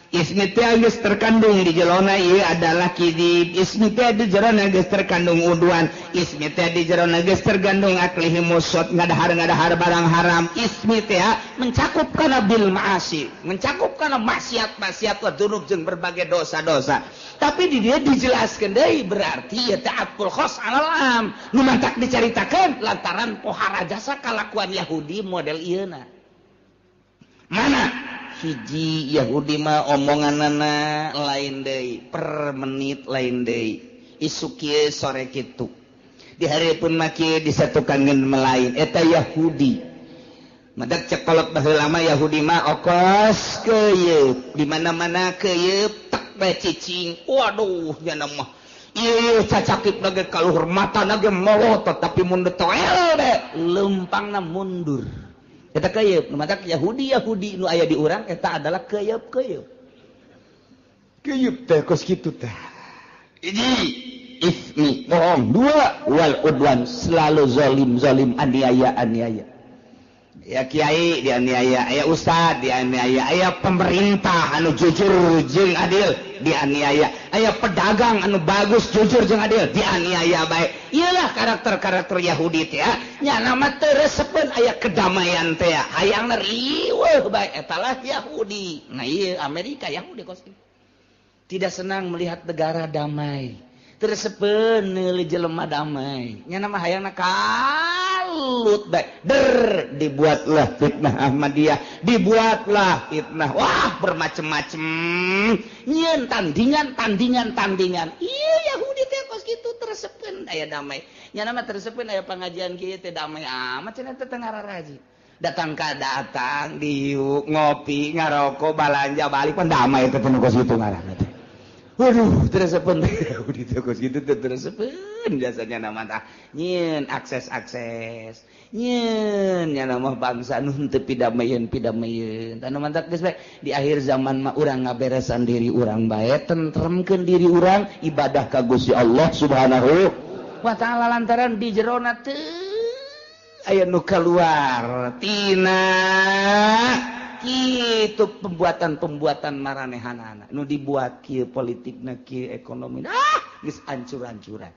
ismi teh geus terkandung di jerona ieu adalah kidib. Ismi teh di jerona geus terkandung udwan. Ismi teh di jerona geus terkandung aklihimus suhat ngadahar-ngadahar barang haram. Ismi teh mencakup kana bil ma'asi, mencakup kana maksiat-maksiat wa dzunub jeung berbagai dosa-dosa. Tapi di dia dijelaskan deui berarti ya ta'atul khos alal am. Nu mantak dicaritakeun lantaran pohara jasa kalakuan Yahudi model ieuna. Mana? Hiji Yahudi mah omonganana lain deui, per menit lain deui. Isuk kieu sore kitu. Di hareupeun mah kieu disatukankeun melain eta Yahudi. Madak cekolot baheula mah Yahudi mah okos keuyeup, di mana-mana keuyeup tak bae cicing. Waduh nya mah. Ieu cacakip lagi kaluhur matana ge molotot tapi mun ditoel bae leumpangna mundur. Eta keuyeup, nu matak Yahudi Yahudi nu aya di urang eta adalah keuyeup-keuyeup.
Keuyeup teh kos kitu teh.
Hiji ismi bohong, dua wal udwan selalu zalim zalim aniaya aniaya. Ya kiai dianiaya, aya ustad dianiaya, aya pemerintah anu jujur jeung adil dianiaya, aya pedagang anu bagus jujur jeung adil dianiaya bae. Iyalah karakter-karakter Yahudi teh nya mah teu resepeun aya kedamaian teh, hayangna riweuh bae, eta lah Yahudi. Nah ieu Amerika Yahudi kos tidak senang melihat negara damai, teu resepeun neuli jelema damai, nya mah hayangna kalut bae. Der dibuatlah fitnah Ahmadiyah, dibuatlah fitnah, wah bermacam-macam, nyieun tandingan tandingan tandingan. Iya Yahudi teh kos kitu teu resepeun aya damai, nya mah teu resepeun aya pangajian kieu teh damai amat cenah teh teu ngararaji. Datang ka datang diuk ngopi ngarokok balanja balik pan damai teh nu kos kitu ngaranna teh. Waduh, teu resepeun Yahudi teh kos kitu teh teu resepeun jasanya nama tah nyieun akses-akses nyieun nya mah bangsa nu henteu pidamayeun-pidamayeun. Tah nu mantak geus bae di akhir zaman mah urang ngaberesan diri urang bae, tentremkeun diri urang, ibadah ka Gusti Allah Subhanahu wa taala lantaran di jerona teu aya nu kaluar tina kitu pembuatan-pembuatan maranehanana nu dibuat kieu politikna kieu ekonomi ah geus ancur-ancuran.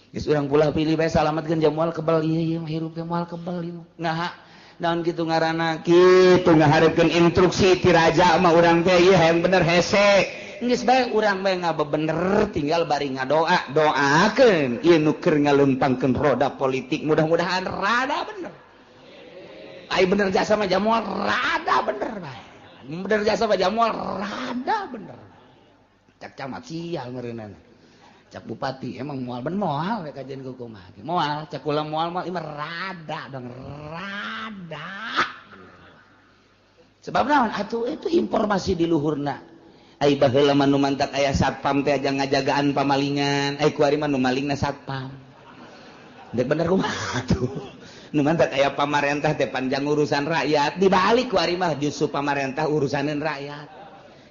Geus urang pula pilih bae salamatkeun jamual kebal ieu ieu hirup teh moal kebal ieu. Nah, naon kitu ngaranna kitu ngaharepkeun instruksi ti raja mah urang teh ieu hayang bener hese. Geus bae urang bae ngabebener tinggal bari ngadoa, doakeun ieu nu keur ngalempangkeun roda politik mudah-mudahan rada bener. Ai bener jasa mah jamual rada bener bae. Bener jasa mah jamual rada bener. Cak camat sial meureunana. Cak bupati emang moal ben moal we kajian ku kumaha. Moal cak kula moal moal ieu mah rada dong rada. Sebab naon atuh itu informasi di luhurna. Ai baheula mah nu mantak aya satpam teh aja ngajagaan pamalingan, ai kuari mah nu malingna satpam. Dek bener kumaha atuh. Nu mantak aya pamarentah teh panjang urusan rakyat, dibalik kuari mah justru pamarentah urusaneun rakyat.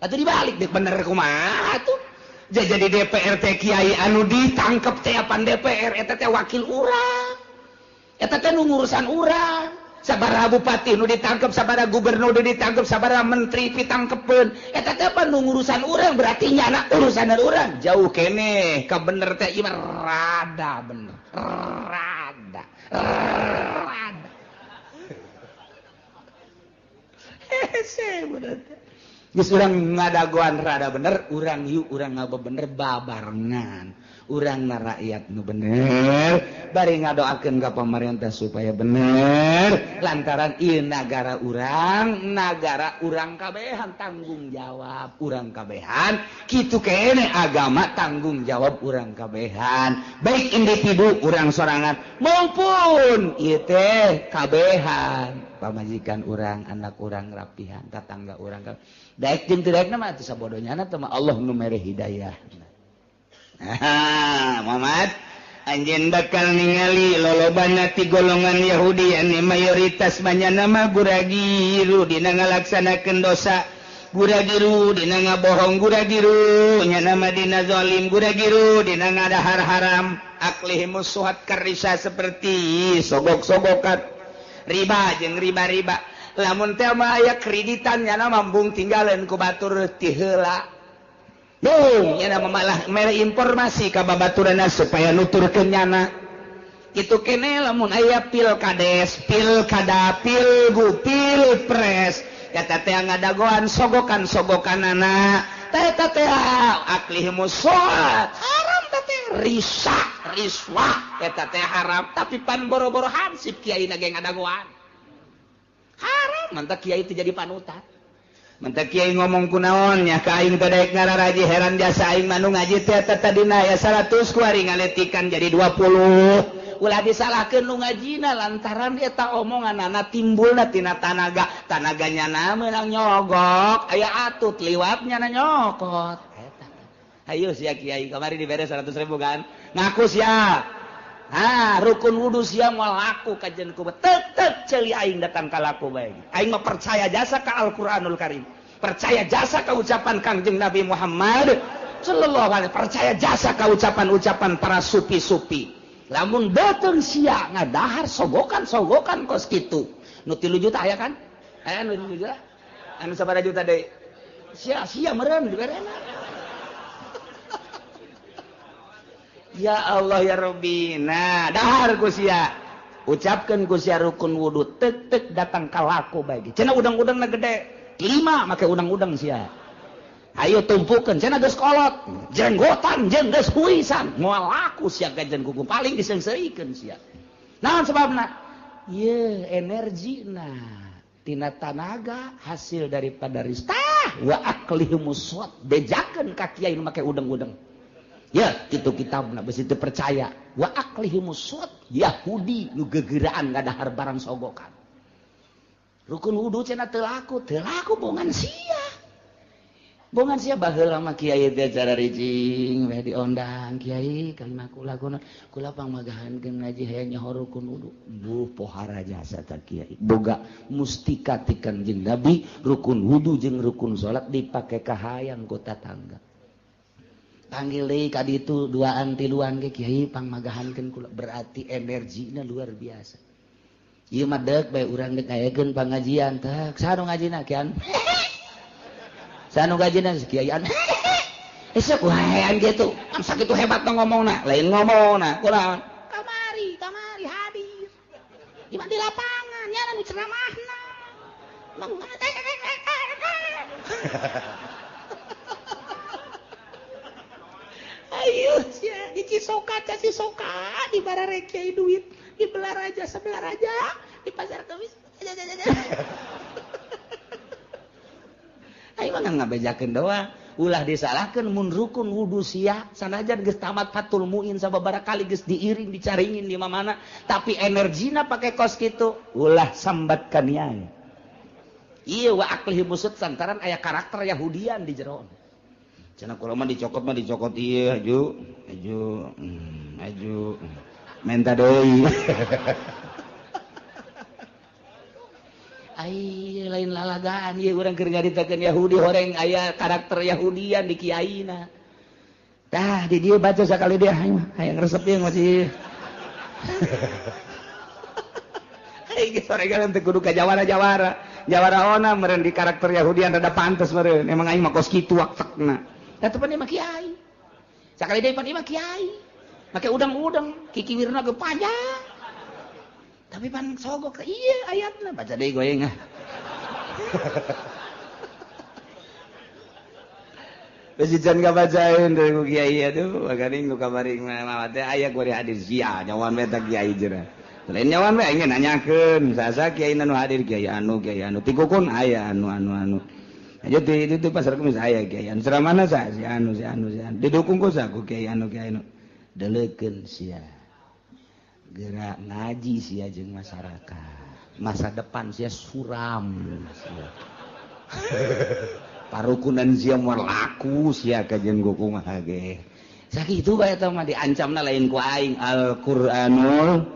Atuh dibalik dek bener kumaha atuh. Jadi DPR teh kiai anu ditangkep teh apan DPR eta teh wakil urang. Eta teh nu ngurusan urang. Sabaraha bupati nu ditangkep, sabaraha gubernur nu ditangkep, sabaraha menteri pitangkepeun. Eta teh pan nu ngurusan urang berarti nyana urusanan urang. Jauh keneh ka bener teh ieu mah rada bener. Rada. Rada. Hese bener teh. Geus urang ngadagoan rada bener, urang yuk urang ngabebener babarengan. Urang na rakyat nu bener, bari ngadoakeun ka pamarentah supaya bener, lantaran ieu nagara urang kabehan tanggung jawab urang kabehan, kitu keneh agama tanggung jawab urang kabehan, baik individu urang sorangan maupun ieu teh kabehan. Pamajikan urang, anak urang rapihan, tatangga urang. Daek jeung teu daekna mah atuh sabodonyana teh mah Allah nu mere hidayah. Nah, Muhammad anjeun bakal ningali lolobana ti golongan Yahudi anu mayoritas banyana mah guragiru dina ngalaksanakeun dosa, guragiru dina ngabohong, guragiru nya mah dina zalim, guragiru dina ngadahar haram, aklihimus suhat karisa seperti sogok-sogokan riba jeung riba-riba. Lamun teh mah aya kreditan nyana mambung tinggalan ku batur ti heula. Bung nyana malah mere informasi ka babaturanna supaya nuturkeun nyana. Kitu keneh lamun aya pilkades, pilkada, pilgu, pilpres, eta teh ngadagoan sogokan-sogokanana. Teh eta teh aklihimus suhat haram teh risa, riswah eta teh haram, tapi pan boro-boro hansip kiai na ge ngadagoan. Haram mantak kiai teh jadi panutan. Mantak kiai ngomong kunaon nya ka aing teh daek ngararaji heran jasa aing mah nu ngaji teh eta tadina aya 100 kuari ngaletikan jadi 20. Ulah disalahkeun nu ngajina lantaran eta omonganana timbulna tina tanaga, tanaganya na meunang nyogok, aya atut liwat nyana nyokot. Eta. Hayu sia kiai kamari dibere 100.000 kan? Ngaku sia. Ah, rukun wudu sia moal laku kajen ku tetep ceuli aing datang ka laku bae. Aing mah percaya jasa ka Al-Qur'anul Karim. Percaya jasa ka ucapan Kangjeng Nabi Muhammad Sallallahu alaihi percaya jasa ka ucapan-ucapan para supi-supi. Lamun beuteung sia ngadahar sogokan-sogokan kos kitu. Nu 3 juta aya kan? Aya nu 3 juta. Anu sabaraha juta deui? Sia-sia meureun diberena. Ya Allah ya Rabbi. Nah, dahar ku sia. Ucapkeun ku sia rukun wudu tek-tek datang ka laku bae. Cenah udang-udangna gede. 5 make udang-udang sia. Ayo tumpukeun cenah geus kolot. Jenggotan jeung geus huisan. Moal laku sia gajen kuku paling diseungseurikeun sia. Naon sebabna? Ye energina tina tanaga hasil daripada ristah wa aklihimus bejakeun ka kiai nu make udang-udang. Ya, itu kitabna besi teu percaya. Wa aklihimus Yahudi nu gegeraan ngadahar barang sogokan. Rukun wudu cenah teu laku bongan sia. Bongan sia baheula mah kiai teh cara ricing we diondang kiai kalimah kula kuna kula pangmagahankeun ngaji hayang nyaho rukun wudu. Buh pohara jasa ta kiai. Boga mustika ti Kanjeng Nabi rukun wudu jeung rukun salat dipake kahayang ku tatangga. Panggil deui ka ditu duaan tiluan ge kiai pangmagahankeun kula berarti energina luar biasa. Ieu mah deuk bae urang deuk ngayakeun pangajian teh saha nu ngajina kian. Saha nu ngajina kiaian. Esuk waean kitu. Am sakitu hebat ngomongna, lain ngomongna kunaon? Kamari, kamari hadir. Di di lapangan nya nu ceramahna. Ayo sia di Cisoka, Cisoka di barare kiai duit, di Belaraja sebelah raja, di Pasar Kemis. Ayo mah ngabejakeun doang, ulah disalahkeun mun rukun wudu sia sanajan geus tamat Fathul Muin sababaraha kali geus diiring dicaringin di mana-mana, tapi energina pake kos kitu, ulah sambat kaniaya. Ieu wa aklihi musud santaran aya karakter Yahudian di jero. Cenah kula mah dicokot ieu aju aju aju menta deui. Ai lain lalagaan ieu urang keur nyaritakeun Yahudi horeng aya karakter Yahudian di kiaina. Tah di dieu baca sakali dia hayang resep ieu masih. Ai geus soregan teh kudu ka jawara-jawara. Jawara ona meureun di karakter Yahudian rada pantes meureun. Emang aing mah kos kitu waktekna. Eta pan mah kiai. Sakali deui pan mah kiai. Make udang-udang, kikiwirna ge panjang. Tapi pan sogok iya ayatna baca deui goyeng ah. Besi can kabacaeun deui ku kiai atuh, bagaring nu kamari mah teh aya kuari hadir sia nyawan we teh kiai cenah. Lain nyawan we aing nanyakeun, sasa kiai nu hadir kiai anu tikukun aya anu anu anu. Aja di itu pasar Kemis aya kiai anu ceramahna sa si anu si anu si anu didukung ku sa ku kiai anu kiai anu. Deleukeun sia. Gerak ngaji sia jeung masyarakat. Masa depan sia suram sia. Parukunan sia moal laku sia ka jeung kumaha ge. Sakitu bae eta mah diancamna lain ku aing Al-Qur'anul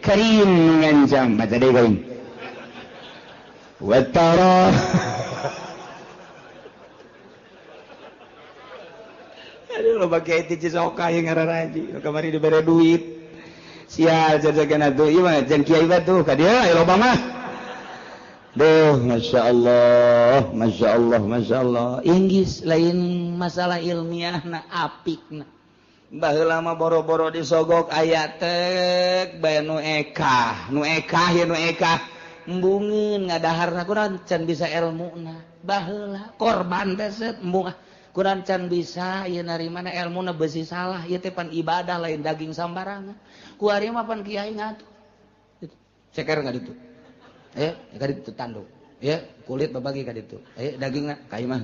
Karim ngancam baca deui aing. Wa tara aduh loba kiai ti Cisoka yang ngararaji kamari dibere duit. Sial jajagan atuh ieu mah jeung kiai batuh ka dieu aya loba mah. Duh masyaallah, masyaallah, masyaallah. Inggris lain masalah ilmiahna apikna. Baheula mah boro-boro disogok aya tek bae nu ekah, nu ekah ye nu ekah. Embungeun ngadaharna kurang can bisa elmuna. Baheula korban teh set embung kurang can bisa ieu narimana elmuna beusi salah ieu teh pan ibadah lain daging sambarangan. Ku ari mah pan kiai ngatuh. Ceker ka ditu. Ka ditu tanduk. Ya, kulit babagi ka ditu. Dagingna ka imah.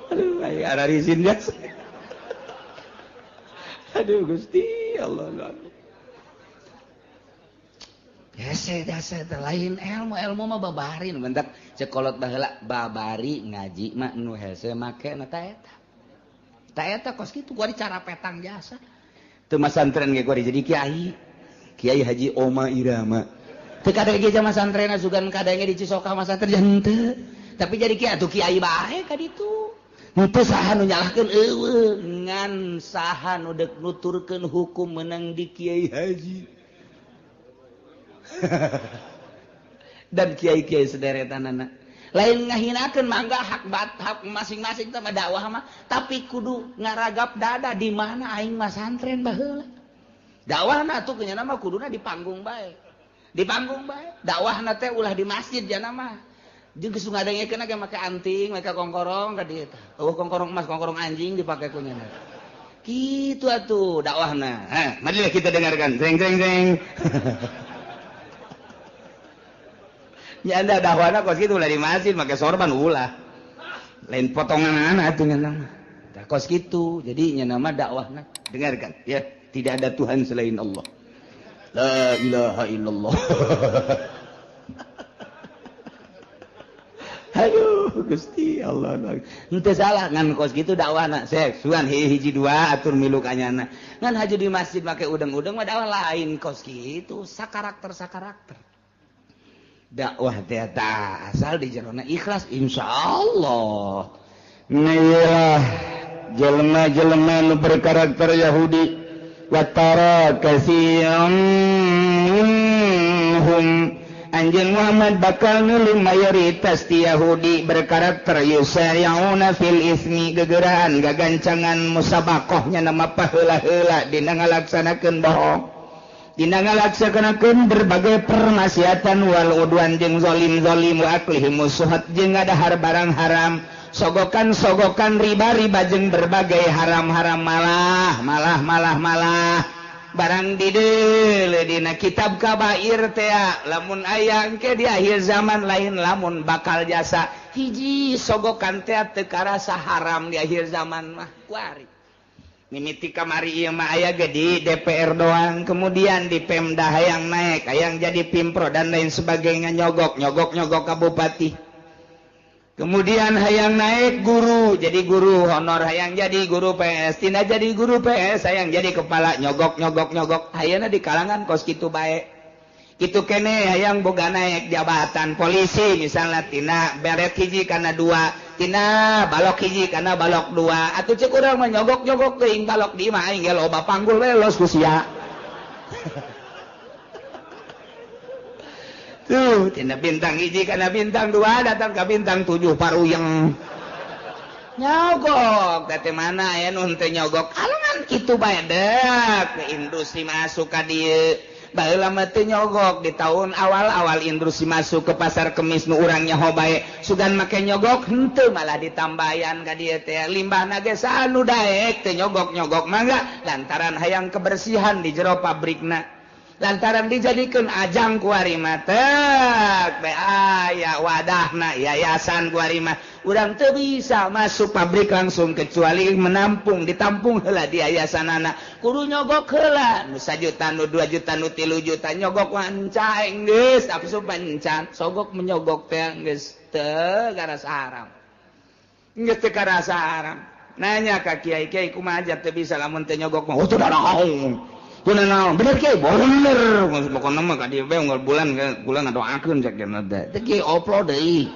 Aduh, aing ararisin jas. Aduh Gusti Allah. Hese jasa lain ilmu ilmu mah babarin bentak cekolot baheula babari ngaji mah nu hese make na ta eta. Ta eta kos kitu kuari cara petang jasa. Teu masantren ge kuari jadi kiai. Kiai Haji Oma Irama. Teu kadenge jama santrena sugan kadenge di Cisoka mah santren henteu. Tapi jadi kiai atuh kiai bae ka ditu. Henteu saha nu nyalahkeun eueuh ngan saha nu deuk nuturkeun hukum meunang di kiai haji. Dan kiai-kiai sederetanana. Lain ngahinakeun mangga hak hak masing-masing teh dakwah mah, tapi kudu ngaragap dada di mana aing mah santren baheula. Dakwahna atuh nya mah kuduna di panggung bae. Di panggung bae. Dakwahna teh ulah di masjid jana mah. Jeung geus ngadengekeun ge make anting, make kongkorong ka dieu tah. Eueuh kongkorong emas, kongkorong anjing dipake ku nya. Kitu atuh dakwahna. Hah, marilah kita dengarkan. Jeng jeng jeng. Ya anda dakwahna kos kitu ulah di masjid make sorban ulah. Lain potongan atuh nya mah. Tah kos kitu. Jadi nya nama dakwahna dengarkan ya. Tidak ada Tuhan selain Allah. La ilaha illallah. Aduh, Gusti Allah. Henteu salah ngan kos kitu dakwahna. Sek, sugan hiji dua atur milu ka nyana. Ngan haju di masjid make udeng-udeng mah dakwah lain kos kitu, sakarakter-sakarakter. Dakwah teh asal di jerona ikhlas insyaallah.
Nah, jelema-jelema nu berkarakter Yahudi watara kasiran minhum anjeun Muhammad bakal nulung mayoritas ti Yahudi berkarakter yusari'una fil ismi gegeraan gagancangan musabaqahnya nama paheula-heula dina ngalaksanakeun bohong dina ngalaksanakeun berbagai permaksiatan wal udwan jeung zalim-zalim wa aklihim suhat jeung ngadahar barang haram sogokan-sogokan riba-riba jeung berbagai haram-haram malah malah malah malah barang dideule dina kitab kabair teh lamun aya engke di akhir zaman lain lamun bakal jasa hiji sogokan teh teu karasa haram di akhir zaman mah kuari mimiti kamari ieu mah aya ge di DPR doang kemudian di Pemda hayang naik hayang jadi Pimpro dan lain sebagainya nyogok nyogok nyogok ka bupati. Kemudian hayang naik guru, jadi guru honor, hayang jadi guru PS, tina jadi guru PS, hayang jadi kepala nyogok nyogok nyogok. Hayana di kalangan kos kitu bae. Kitu kene hayang boga naik jabatan polisi misalnya tina beret hiji kana dua, tina balok hiji kana balok dua. Atuh ceuk urang mah nyogok-nyogok teuing balok di imah aing ge loba panggul we los ku sia. Tuh, tina bintang hiji kana bintang dua datang ka bintang 7 paruyeng. Nyogok, teh mana aya nu henteu nyogok. Kalangan kitu bae deuk, industri masuk ka dieu. Baheula mah teu nyogok di tahun awal-awal industri masuk ke pasar kemis nu urang nyaho bae. Sugan make nyogok henteu malah ditambayan ka dieu teh. Limbahna ge saha nu daek teu nyogok-nyogok mangga lantaran hayang kebersihan di jero pabrikna. Lantaran dijadikan ajang kuari mah tek be aya wadahna yayasan kuari mah urang teu bisa masuk pabrik langsung kecuali menampung ditampung heula di yayasanana kudu nyogok heula nu 1 juta nu 2 juta nu 3 juta nyogok wanca geus asup pancan sogok menyogok teh geus teu karasa haram geus teu karasa haram nanya ka kiai-kiai kumaha aja teu bisa lamun teu nyogok mah oh teu daraung naon bener kiai bener pokona mah ka dieu bae unggal bulan bulan ngadoakeun cek dina teh teh kiai oplo deui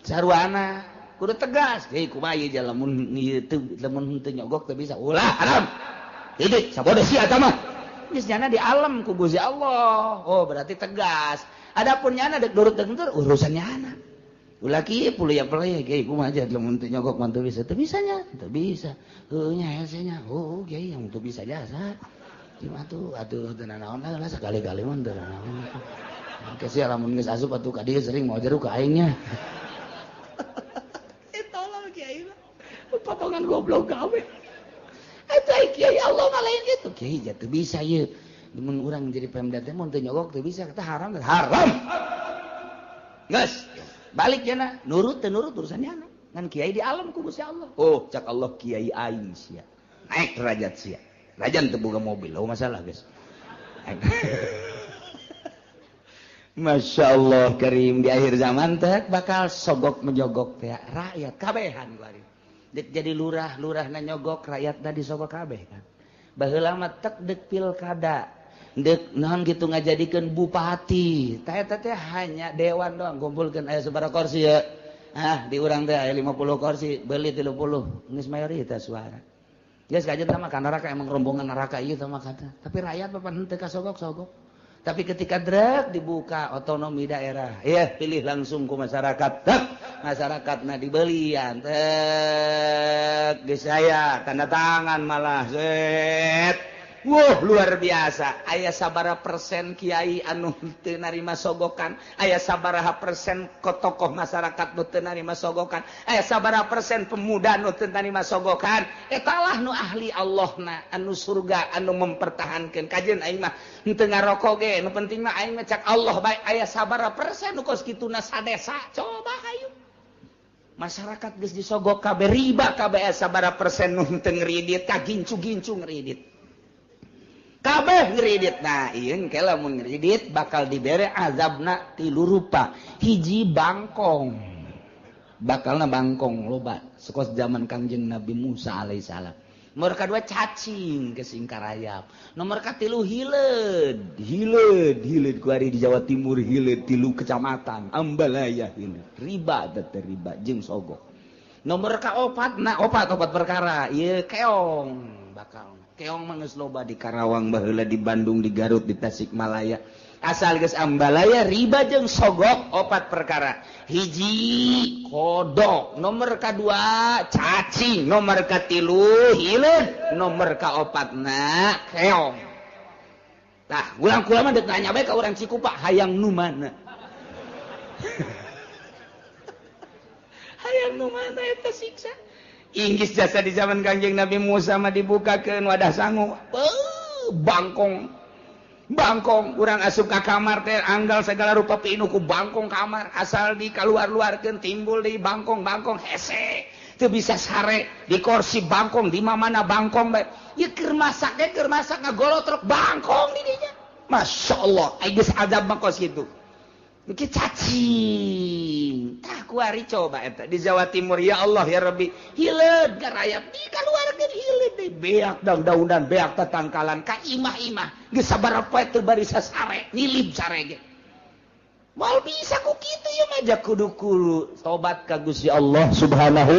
sarwana kudu tegas kiai kumaha ieu lamun ieu teu lamun teu nyogok teu bisa ulah haram titik sabodo sia eta mah geus nyana di alam ku Gusti Allah oh berarti tegas adapun nyana deuk nurut deuk henteu urusan nyana ulah kieu puluh ya kiai kumaha aja lamun teu nyogok mah teu bisa teu bisa nya teu bisa heuh nya hese nya oh kiai yang teu bisa jasa atuh atuh teu nanaon lah sekali-kali mah teu nanaon. Engke sia lamun geus asup atuh ka dieu sering mau jeruk ka aing nya. Eh tolol kiai mah. Potongan goblok gawe. Eta kiai Allah mah lain kitu. Kiai ja teu bisa ieu. Mun urang jadi Pemda teh mun teu nyogok teu bisa kita haram haram. Geus balik cenah nurut teu nurut urusan nyana. Ngan kiai di alam ku Gusti Allah. Oh cak Allah kiai aing sia. Naik derajat sia. Rajan teu boga mobil, oh masalah guys. Masya Allah karim di akhir zaman teh bakal sogok menyogok teh rakyat kabehan kuari. Dek jadi lurah, lurahna nyogok rakyatna disogok kabeh kan. Baheula mah tek dek pilkada.
Dek naon gitu ngajadikeun bupati. Tah eta teh hanya dewan doang kumpulkeun aya sabaraha kursi ya. Ah, di urang teh aya 50 kursi, beuli 30, geus mayoritas suara. Geus kajeun tah mah ka neraka emang rombongan neraka ieu tah mah kata. Tapi rakyat papan henteu kasogok-sogok. Tapi ketika drek dibuka otonomi daerah, ya pilih langsung ku masyarakat. Tek, masyarakatna dibelian. Tek, geus aya tanda tangan malah. Set. Wuh, luar biasa. Aya sabaraha persen kiai anu teu narima sogokan, aya sabaraha persen tokoh masyarakat nu teu narima sogokan, aya sabaraha persen pemuda nu teu narima sogokan. Eta lah nu ahli Allahna, anu surga, anu mempertahankeun. Kajeun aing mah henteu ngarokok ge, nu penting mah aing mah cak Allah bae. Aya sabaraha persen nu kos kituna sadesa. Coba hayu. Masyarakat geus disogok kabeh riba kabeh sabaraha persen nu henteu ngridit, kagincu-gincu ngridit. Kabeh ngridit. Nah, ieu engke lamun ngridit bakal dibere azabna tilu rupa. Hiji bangkong. Bakalna bangkong loba sekos zaman Kangjeng Nabi Musa alaihissalam. Nomor kadua cacing kesingkarayap. Nomor katilu hileud, hileud, hileud ku ari di Jawa Timur hileud tilu kecamatan Ambalaya hileud. Riba teh riba jeung sogok. Nomor kaopat, nah opat perkara ieu keong bakal. Keong mah geus loba di Karawang baheula, di Bandung, di Garut, di Tasikmalaya. Asal geus Ambalaya riba jeung sogok opat perkara. Hiji kodok, nomor kadua cacing, nomor katilu hileud, nomor kaopatna keong. Tah, ulang kula mah deuk nanya bae ka urang Cikupa hayang nu mana? Hayang nu mana eta siksa? Inggris jasa di zaman Kangjeng Nabi Musa mah dibukakeun wadah sangu. Bangkong. Bangkong urang asup ka kamar teh anggal segala rupa pinuh ku bangkong kamar, asal dikaluar-luarkeun timbul deui bangkong-bangkong hese. Teu bisa sare di kursi bangkong di mana bangkong bae. Ieu keur masak ge keur masak ngagolotrok bangkong di dinya. Masyaallah, ai geus azab mah kos kitu. Engke cacing. Tah kuari coba eta di Jawa Timur ya Allah ya Rabbi. Hileud garayap dikaluarkeun hileud deui beak daun-daunan beak tatangkalan ka imah-imah. Geus sabaraha poe teu bari sasare, nilib sare ge. Moal bisa ku kitu ieu mah ja kudu kulu tobat ka Gusti Allah Subhanahu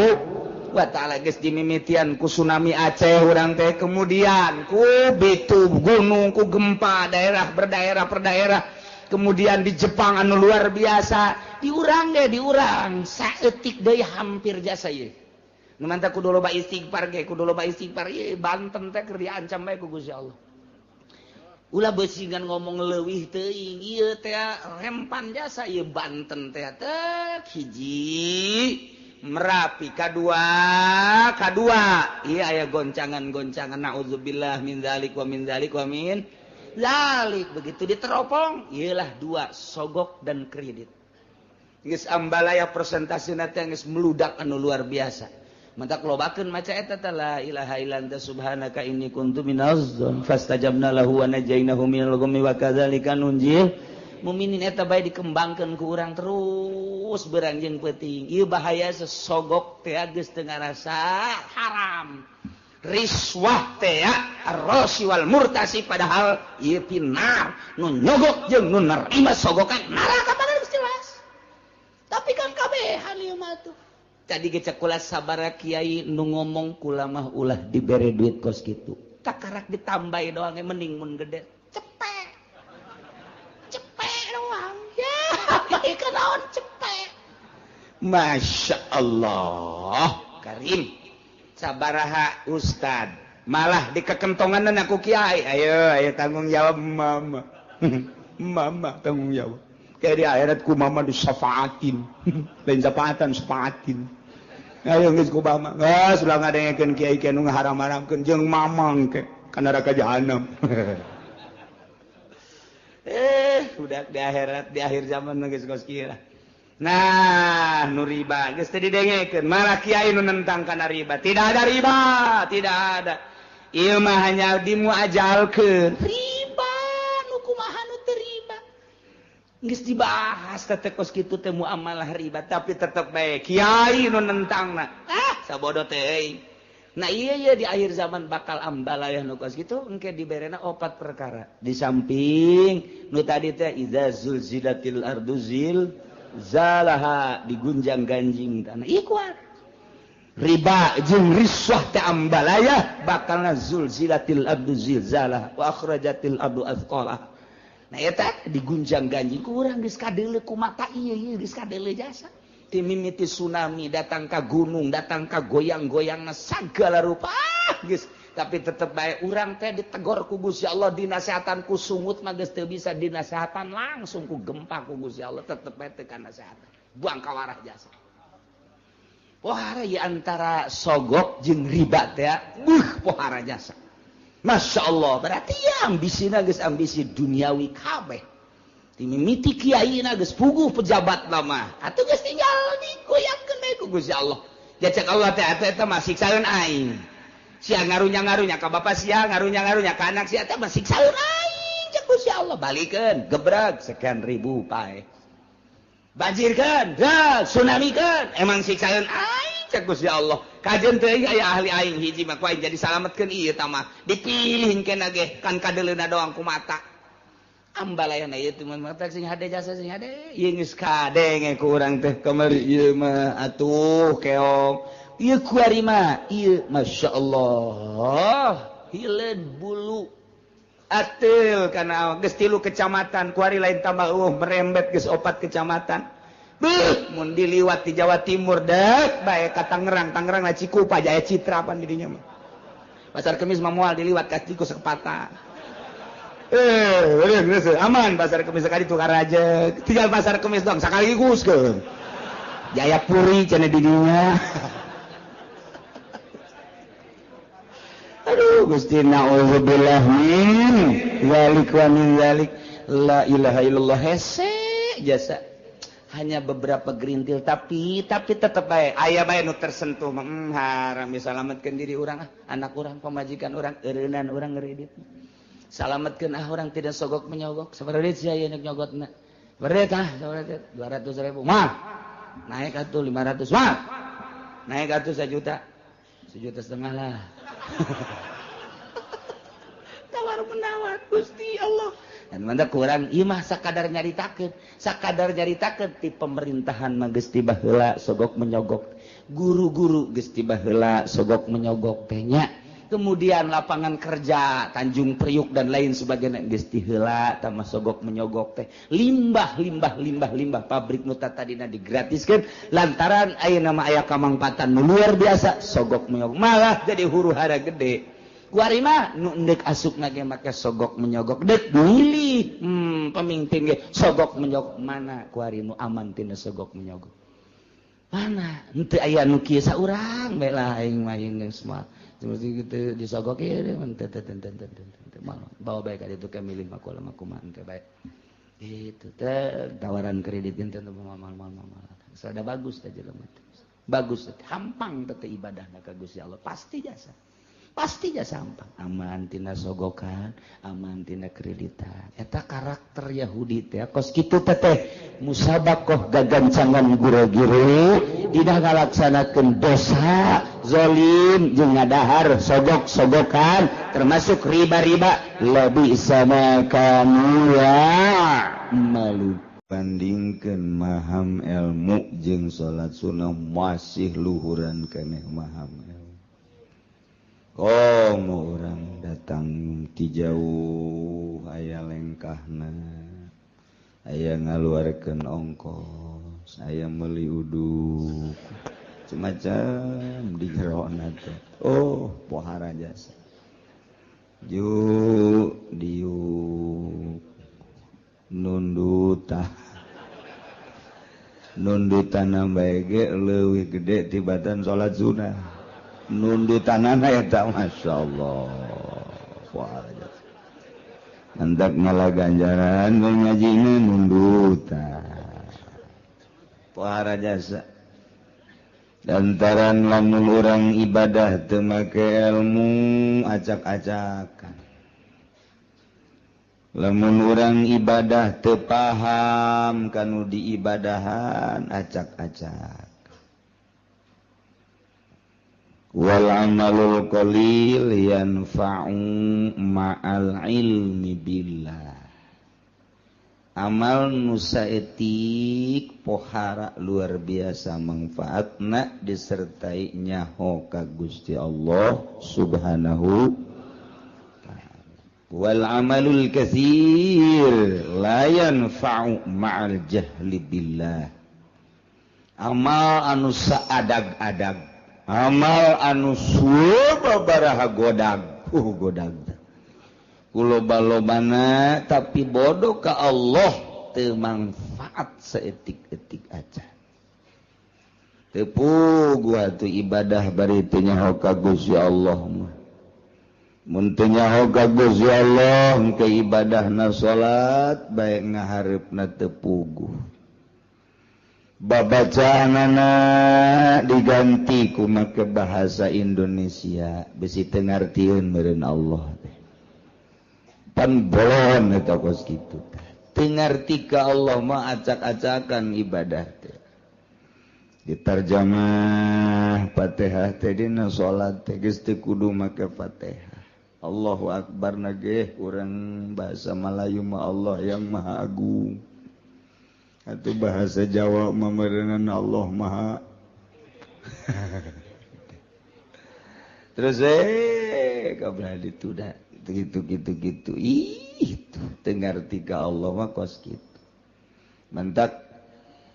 wa taala. Geus dimimitian ku tsunami Aceh urang teh, kemudian ku bitu gunung, ku gempa daerah berdaerah per daerah. Kemudian di Jepang anu luar biasa, diurang deh diurang saeutik deui hampir jasa ieu. Nu mantap kudu loba istighfar ge, kudu loba istighfar ieu Banten teh keur diancam bae ku Gusti Allah. Ulah beusingan ngomong leuwih teuing ieu teh rempan jasa ieu Banten teh teh hiji Merapi kadua ieu aya goncangan-goncangan naudzubillah min dzalik wa min dzalik wa min zalik. Begitu diteropong iyalah dua sogok dan kredit. Geus Ambalaya persentasena teh geus meludak anu luar biasa. Mantak lobakeun maca eta teh la ilaha illa anta subhanaka inni kuntu minaz zalimin fastajabna lahu wa najainahu minal ghammi wa kadzalika nunjil muminin. Eta bae dikembangkeun ku urang terus berang jeung peuting. Ieu bahaya sesogok teh geus teu ngarasa haram. Riswah teh ar-rasi wal murtasi, padahal ieu pinar nu nyogok jeung nu nerima sogokan neraka padahal geus jelas. Tapi kan kabehan ieu mah tuh. Tadi ge cek kula sabaraha kiai nu ngomong kula mah ulah dibere duit kos kitu. Takarak ditambahi doang mending mun gede. Cepek. Cepek doang. Ya, bae naon cepek. Masya Allah, Karim. Sabaraha ustad malah dikekentonganan aku kiai, ayo ayo tanggung jawab mama. Mama tanggung jawab kayak di akhirat ku mama disafaatin lain syafaatan safaatin. Ayo geus ku mama geus ulah ngadengekeun kiai kiai nu ngaharam-haramkeun jeung mamang ke ka neraka jahanam. Udah di akhirat di akhir zaman geus kos kieu. Nah, nu riba geus teu didengekeun, malah kiai nu nentang kana riba. Tidak ada riba, tidak ada. Ieu mah hanya dimuajalkeun. Riba nu kumaha nu teu riba. Geus dibahas teh kos kitu teh muamalah riba, tapi tetep bae kiai nu nentangna. Ah, sabodo teh euy. Nah iya iya di akhir zaman bakal ambalayah nu kos kitu engke diberena opat perkara. Di samping nu tadi teh idza zulzilatil ardu zilzalaha digunjang-ganjing tanah. Ieu kuat. Riba jeung riswah teh ambalayah bakalna zulzilatil ardu zilzalaha wa akhrajatil ardu athqalaha. Nah eta digunjang-ganjing ku urang geus kadeuleu ku mata ieu ieu geus kadeuleu jasa. Mimiti tsunami datang ka gunung datang ka goyang-goyangna sagala rupa geus tapi tetep bae urang teh ditegor ku Gusti Allah dinasehatan ku sungut mah geus teu bisa dinasehatan langsung ku gempa ku Gusti Allah tetep bae teu kanasehatan buang ka warah jasa. Pohara ieu antara sogok jeung riba teh beuh pohara jasa. Masya Allah berarti ya ambisina geus ambisi duniawi kabeh. Timimiti kiai na geus puguh pejabat lama atuh geus tinggal digoyangkeun bae ku Gusti Allah. Jacek Allah teh atuh eta mah siksaeun aing. Sia ngarunya-ngarunya ka bapa sia, ngarunya-ngarunya ka anak sia teh mah siksaeun aing cek Gusti Allah. Balikeun, gebreg sekian ribu pae. Banjirkeun, tsunamikeun, emang siksaeun aing cek Gusti Allah. Kajeun teuing aya ahli aing hiji mah ku aing jadi salametkeun ieu tah mah. Dipilih keneh ge kan kadeuleuna doang ku mata. Ambalayana ieu teh mah sing hade jasa sing hade ieu geus kadenge ku urang teh kamari ieu mah atuh keong ieu kuari mah ieu masyaallah hileud bulu ateul kana geus 3 kecamatan kuari lain tambah eueuh merembet geus 4 kecamatan beuh mun diliwat di Jawa Timur dek bae ka Tangerang Tangerang na Cikupa Jaya Citra pan di dinya mah Pasar Kemis mah moal diliwat ka Ciku Sekepata. Aman pasar kemis sekali tukar aja tinggal pasar kemis dong sekaligus ke Jayapuri cenah di dinya. Aduh Gusti naudzubillah min zalik wa min zalik la ilaha illallah hese jasa hanya beberapa gerintil tapi tetep bae aya bae nu tersentuh haram salametkeun diri urang ah anak urang pamajikan urang eureunnan urang ngeuridit. Salametkeun ah orang tidak sogok menyogok. Sabaraha sia ieu nyogotna? Beret ah, sabaraha 200.000. Mah. Naik atuh 500. Mah. Naik atuh 1 juta. 1,5 juta lah. Tawar menawar Gusti Allah. Dan mantap kurang ieu mah sakadar nyaritakeun, sakadar nyaritakeun ti pemerintahan mah geus ti baheula sogok menyogok. Guru-guru geus ti baheula sogok menyogok teh nya. Kemudian lapangan kerja Tanjung Priuk dan lain sebagainya geus ti heula tah sogok menyogok teh limbah limbah limbah limbah pabrik nu tadina digratiskeun lantaran ayeuna mah aya kamangpatan nu luar biasa sogok menyogok malah jadi huru-hara gede. Kuari mah nu endek asupna ge make sogok menyogok dek milih pemimpin ge sogok menyogok mana kuari nu aman tina sogok menyogok mana henteu aya nu kieu saurang bae lah aing mah geus mah seperti gitu disogok ya bawa baik itu ke milih makula makuman teh baik itu teh tawaran kredit teh mal mal mal sada bagus teh jelema bagus teh hampang teh ibadahna ka Gusti Allah pasti jasa hampang aman tina sogokan aman tina kreditan eta karakter Yahudi teh kos kitu teh teh musabakoh gagancangan gure-gure dina ngalaksanakeun dosa zolim jeung ngadahar sogok-sogokan termasuk riba-riba lebih sama kamu ya malu
bandingkeun maham ilmu jeung salat sunnah masih luhuran keneh maham ilmu. Komo orang datang ti jauh aya lengkahna aya ngaluarkeun ongkos aya meuli uduk semacam di jerona teh oh pohara jasa ju diuk nunduta nundutan bae ge leuwih gede tibatan salat sunah nundutanana eta masyaallah pohara jasa hendak ngalah ganjaran ngajina nundutan pohara jasa. Lantaran lamun urang ibadah teu make ilmu acak-acakan. Lamun urang ibadah teu paham kanu diibadahan acak-acak. Wal amalul qalil yanfa'u ma'al ilmi billah. Amal nu saeutik pohara luar biasa manfaatna disertai nyaho ka Gusti Allah Subhanahu ta'ala. Wal amalul katsir la yanfa'u ma'al jahli billah. Amal anu saadag-adag, amal anu sababaraha godag, godag kuloba-lobana tapi bodoh ka Allah teu manfaat saeutik-eutik aja. Teu puguh atuh ibadah bari teu nyaho ka Gusti Allah mah. Mun teu nyaho ka Gusti Allah ke ibadahna salat bae ngahareupna teu puguh. Babacaanana diganti ku make bahasa Indonesia besi teu ngartieun meureun Allah teh. Pan bolon eta kos kitu teh. Teu ngarti ka Allah mah acak-acakan ibadah teh. Ditarjamah Fatihah teh dina salat teh geus teu kudu make Fatihah. Allahu akbar na ge urang bahasa Melayu mah Allah yang Maha Agung. Atau bahasa Jawa mah meureunna Allah Maha. Terus kabeh dituda gitu gitu gitu. Ih, teu ngarti ka Allah mah kos kitu. Mantak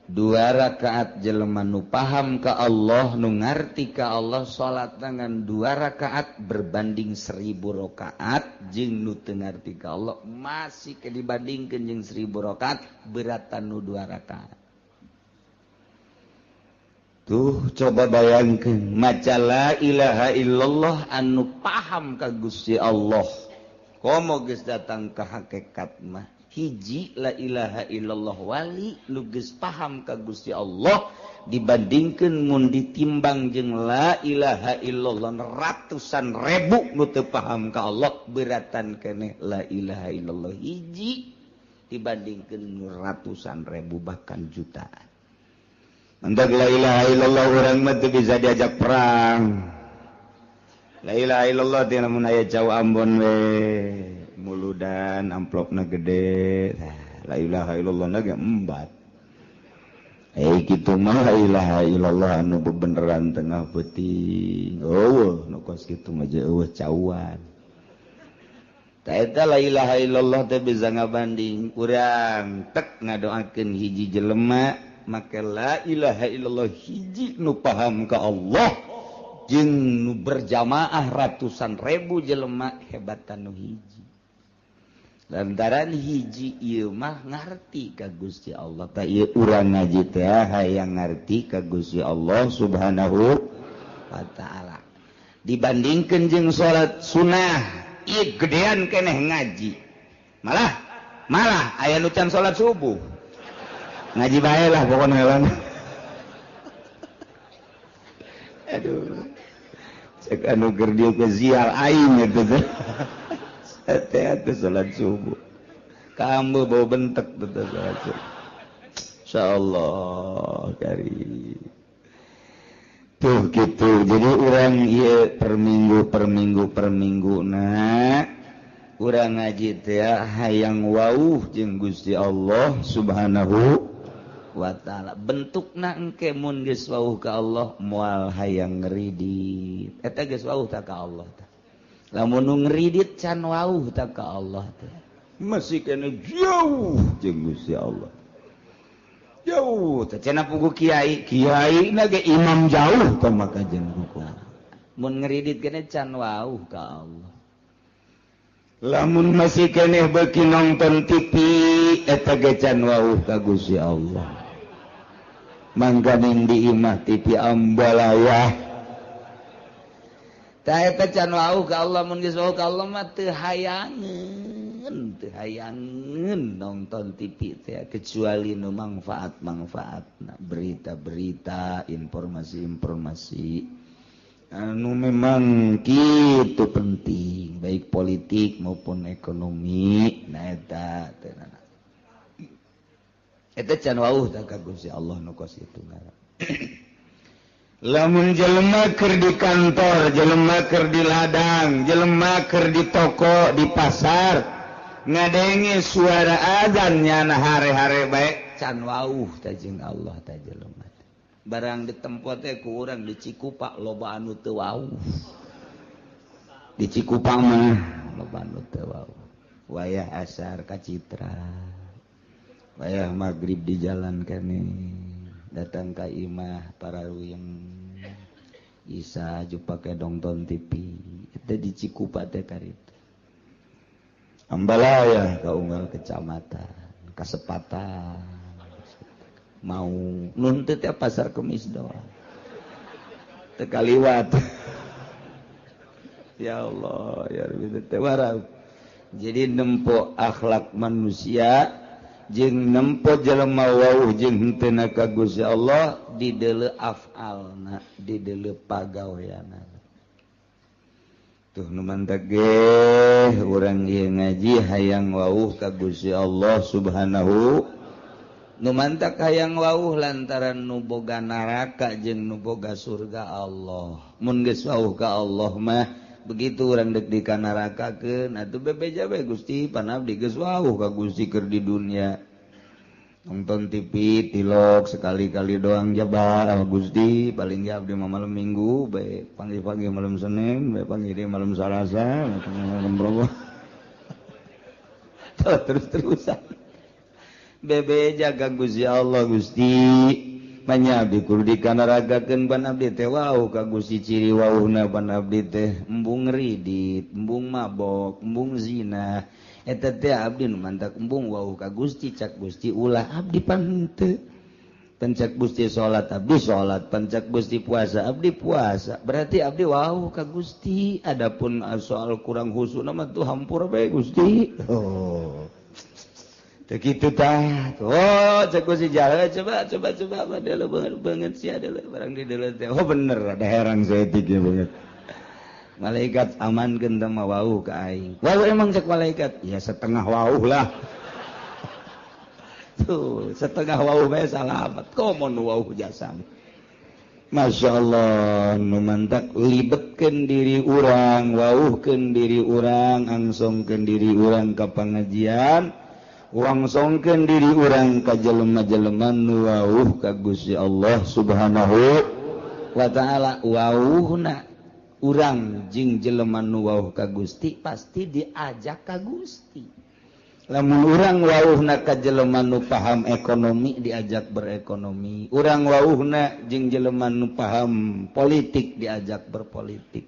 dua rakaat jelema nu paham ka Allah, nu ngarti ka Allah, salat dengan dua rakaat berbanding 1000 rakaat jeung nu teu ngarti ka Allah masih ke dibandingkeun jeung 1000 rakaat beratan nu dua rakaat. Tuh coba bayangkeun maca la ilaha illallah anu paham ka Gusti Allah. Komo geus datang ka hakikat mah hiji la ilaha illallah wali nu geus paham ka Gusti Allah dibandingkeun mun ditimbang jeung la ilaha illallah ratusan ribu nu teu paham ka Allah beratan keneh la ilaha illallah hiji dibandingkeun ratusan ribu bahkan jutaan. Mantak la ilaha illallah urang mah teu bisa diajak perang. La ilaha illallah teh lamun aya jauh Ambon we muludan amplopna gede. La ilaha illallah na ge embat. Kitu mah la ilaha illallah anu bebeneran tengah peuting. Eueuh nu kos kitu mah eueuh cauan. Ta eta la ilaha illallah teh bisa ngabanding urang tek ngadoakeun hiji jelema maka la ilaha illallah hiji nu paham ka Allah jeung nu berjamaah ratusan ribu jelema hebatan nu hiji. Lantaran hiji ieu mah ngarti ka Gusti Allah. Ta ieu urang ngaji teh hayang ngarti ka Gusti Allah Subhanahu wa taala. Dibandingkeun jeung salat sunah, ieu gedean keneh ngaji. Malah malah aya nu can salat subuh. Ngaji bae lah pokona heula. Aduh. Cek anu keur dieu ke zial aing eta teh. Teh atuh salat subuh. Kambe bau bentek teh salat subuh. Insyaallah kari. Tuh gitu. Jadi urang ieu per minggu per minggu per minggu na urang ngaji teh hayang wauh jeung Gusti Allah Subhanahu wa ta'ala. Bentukna engke mun geus wauh ka Allah moal hayang ngridit. Eta geus wauh ta ka Allah tah. Lamun nu ngridit can wauh ta ka Allah teh. Masih kena jauh jeung Gusti Allah. Jauh teh cenah pugu kiai, kiai na ge imam jauh tah maka jeung kumaha. Mun ngridit kene can wauh ka Allah. Lamun masih keneh beuki nonton TV eta ge can wauh ka Gusti Allah. Mangkaning di imah TV ambalaya. Tah eta can wauh ka Allah, mun geus wauh ka Allah mah teu hayangeun nonton TV teh kecuali nu manfaat-manfaatna, berita-berita, informasi-informasi anu memang kitu penting baik politik maupun ekonomi. Nah eta teh eta can wauh tah ka Gusti Allah nu kos kitu ngaran.
Lamun jelema keur di kantor, jelema keur di ladang, jelema keur di toko, di pasar, ngadenge suara azan nyana hare-hare bae can wauh teh jeung Allah teh jelema. Barang di tempat teh ku urang di Cikupa loba anu teu wauh. Di Cikupa mah loba anu teu wauh. Wayah asar ka Citra. Wayah magrib di jalan kene. Datang ka imah para ruyeng Isa ju pake nonton TV eta di Cikupa teh karita Ambalaya ka unggal kecamatan kasepatan mau nuntut ya pasar Kemis doang teu kaliwat. Ya Allah ya Rabbi teh warau. Jadi nempo akhlak manusia jeung nempo jelema wauh jeung henteu ka Gusti Allah di deuleu afalna, di deuleu pagaweanna. Tuh nu mantak ge urang ieu ngaji hayang wauh ka Gusti Allah Subhanahu. Nu mantak hayang wauh lantaran nu boga neraka jeung nu boga surga Allah. Mun geus wauh ka Allah mah begitu urang dek di kanarakakeun atuh bebeja bae Gusti pan abdi geus wauh ka Gusti keur di dunia. Nonton TV tilok sekali-kali doang jaba Gusti paling ge abdi mah malam Minggu bae pagi-pagi malam Senin bae pagi deui malam Salasa malam Rabu. Terus-terusan bebeja ka Gusti Allah Gusti manya abdi kudu dikanaragakeun pan abdi teh wauh ka Gusti ciri wauhna pan abdi teh embung ridit, embung mabok, embung zina. Eta teh abdi nu mantak embung wauh ka Gusti cak Gusti ulah abdi pan henteu. Pencak Gusti salat abdi salat, pencak Gusti puasa abdi puasa. Berarti abdi wauh ka Gusti. Adapun soal kurang khusukna mah tuh hampura bae Gusti. Oh. Begitu tah. Oh, cek si jahe coba coba coba ada banget banget sih ada barang di dalam teh. Oh bener ada herang saeutik ya banget. Malaikat amankeun teh mah wauh ka aing. Wauh emang cek malaikat? Ya setengah wauh lah. Tuh, setengah wauh bae salamat. Komo nu wauh jasa. Masya Allah, nu mantak libetkeun diri urang, wauhkeun diri urang, angsongkeun diri urang ka pangajian. Wangsongkeun diri urang ka jelema-jelema nu wauh ka Gusti Allah Subhanahu wa taala. Wauhna urang jeung jelema nu wauh ka Gusti pasti diajak ka Gusti. Lamun urang wauhna ka jelema nu paham ekonomi diajak berekonomi. Urang wauhna jeung jelema nu paham politik diajak berpolitik.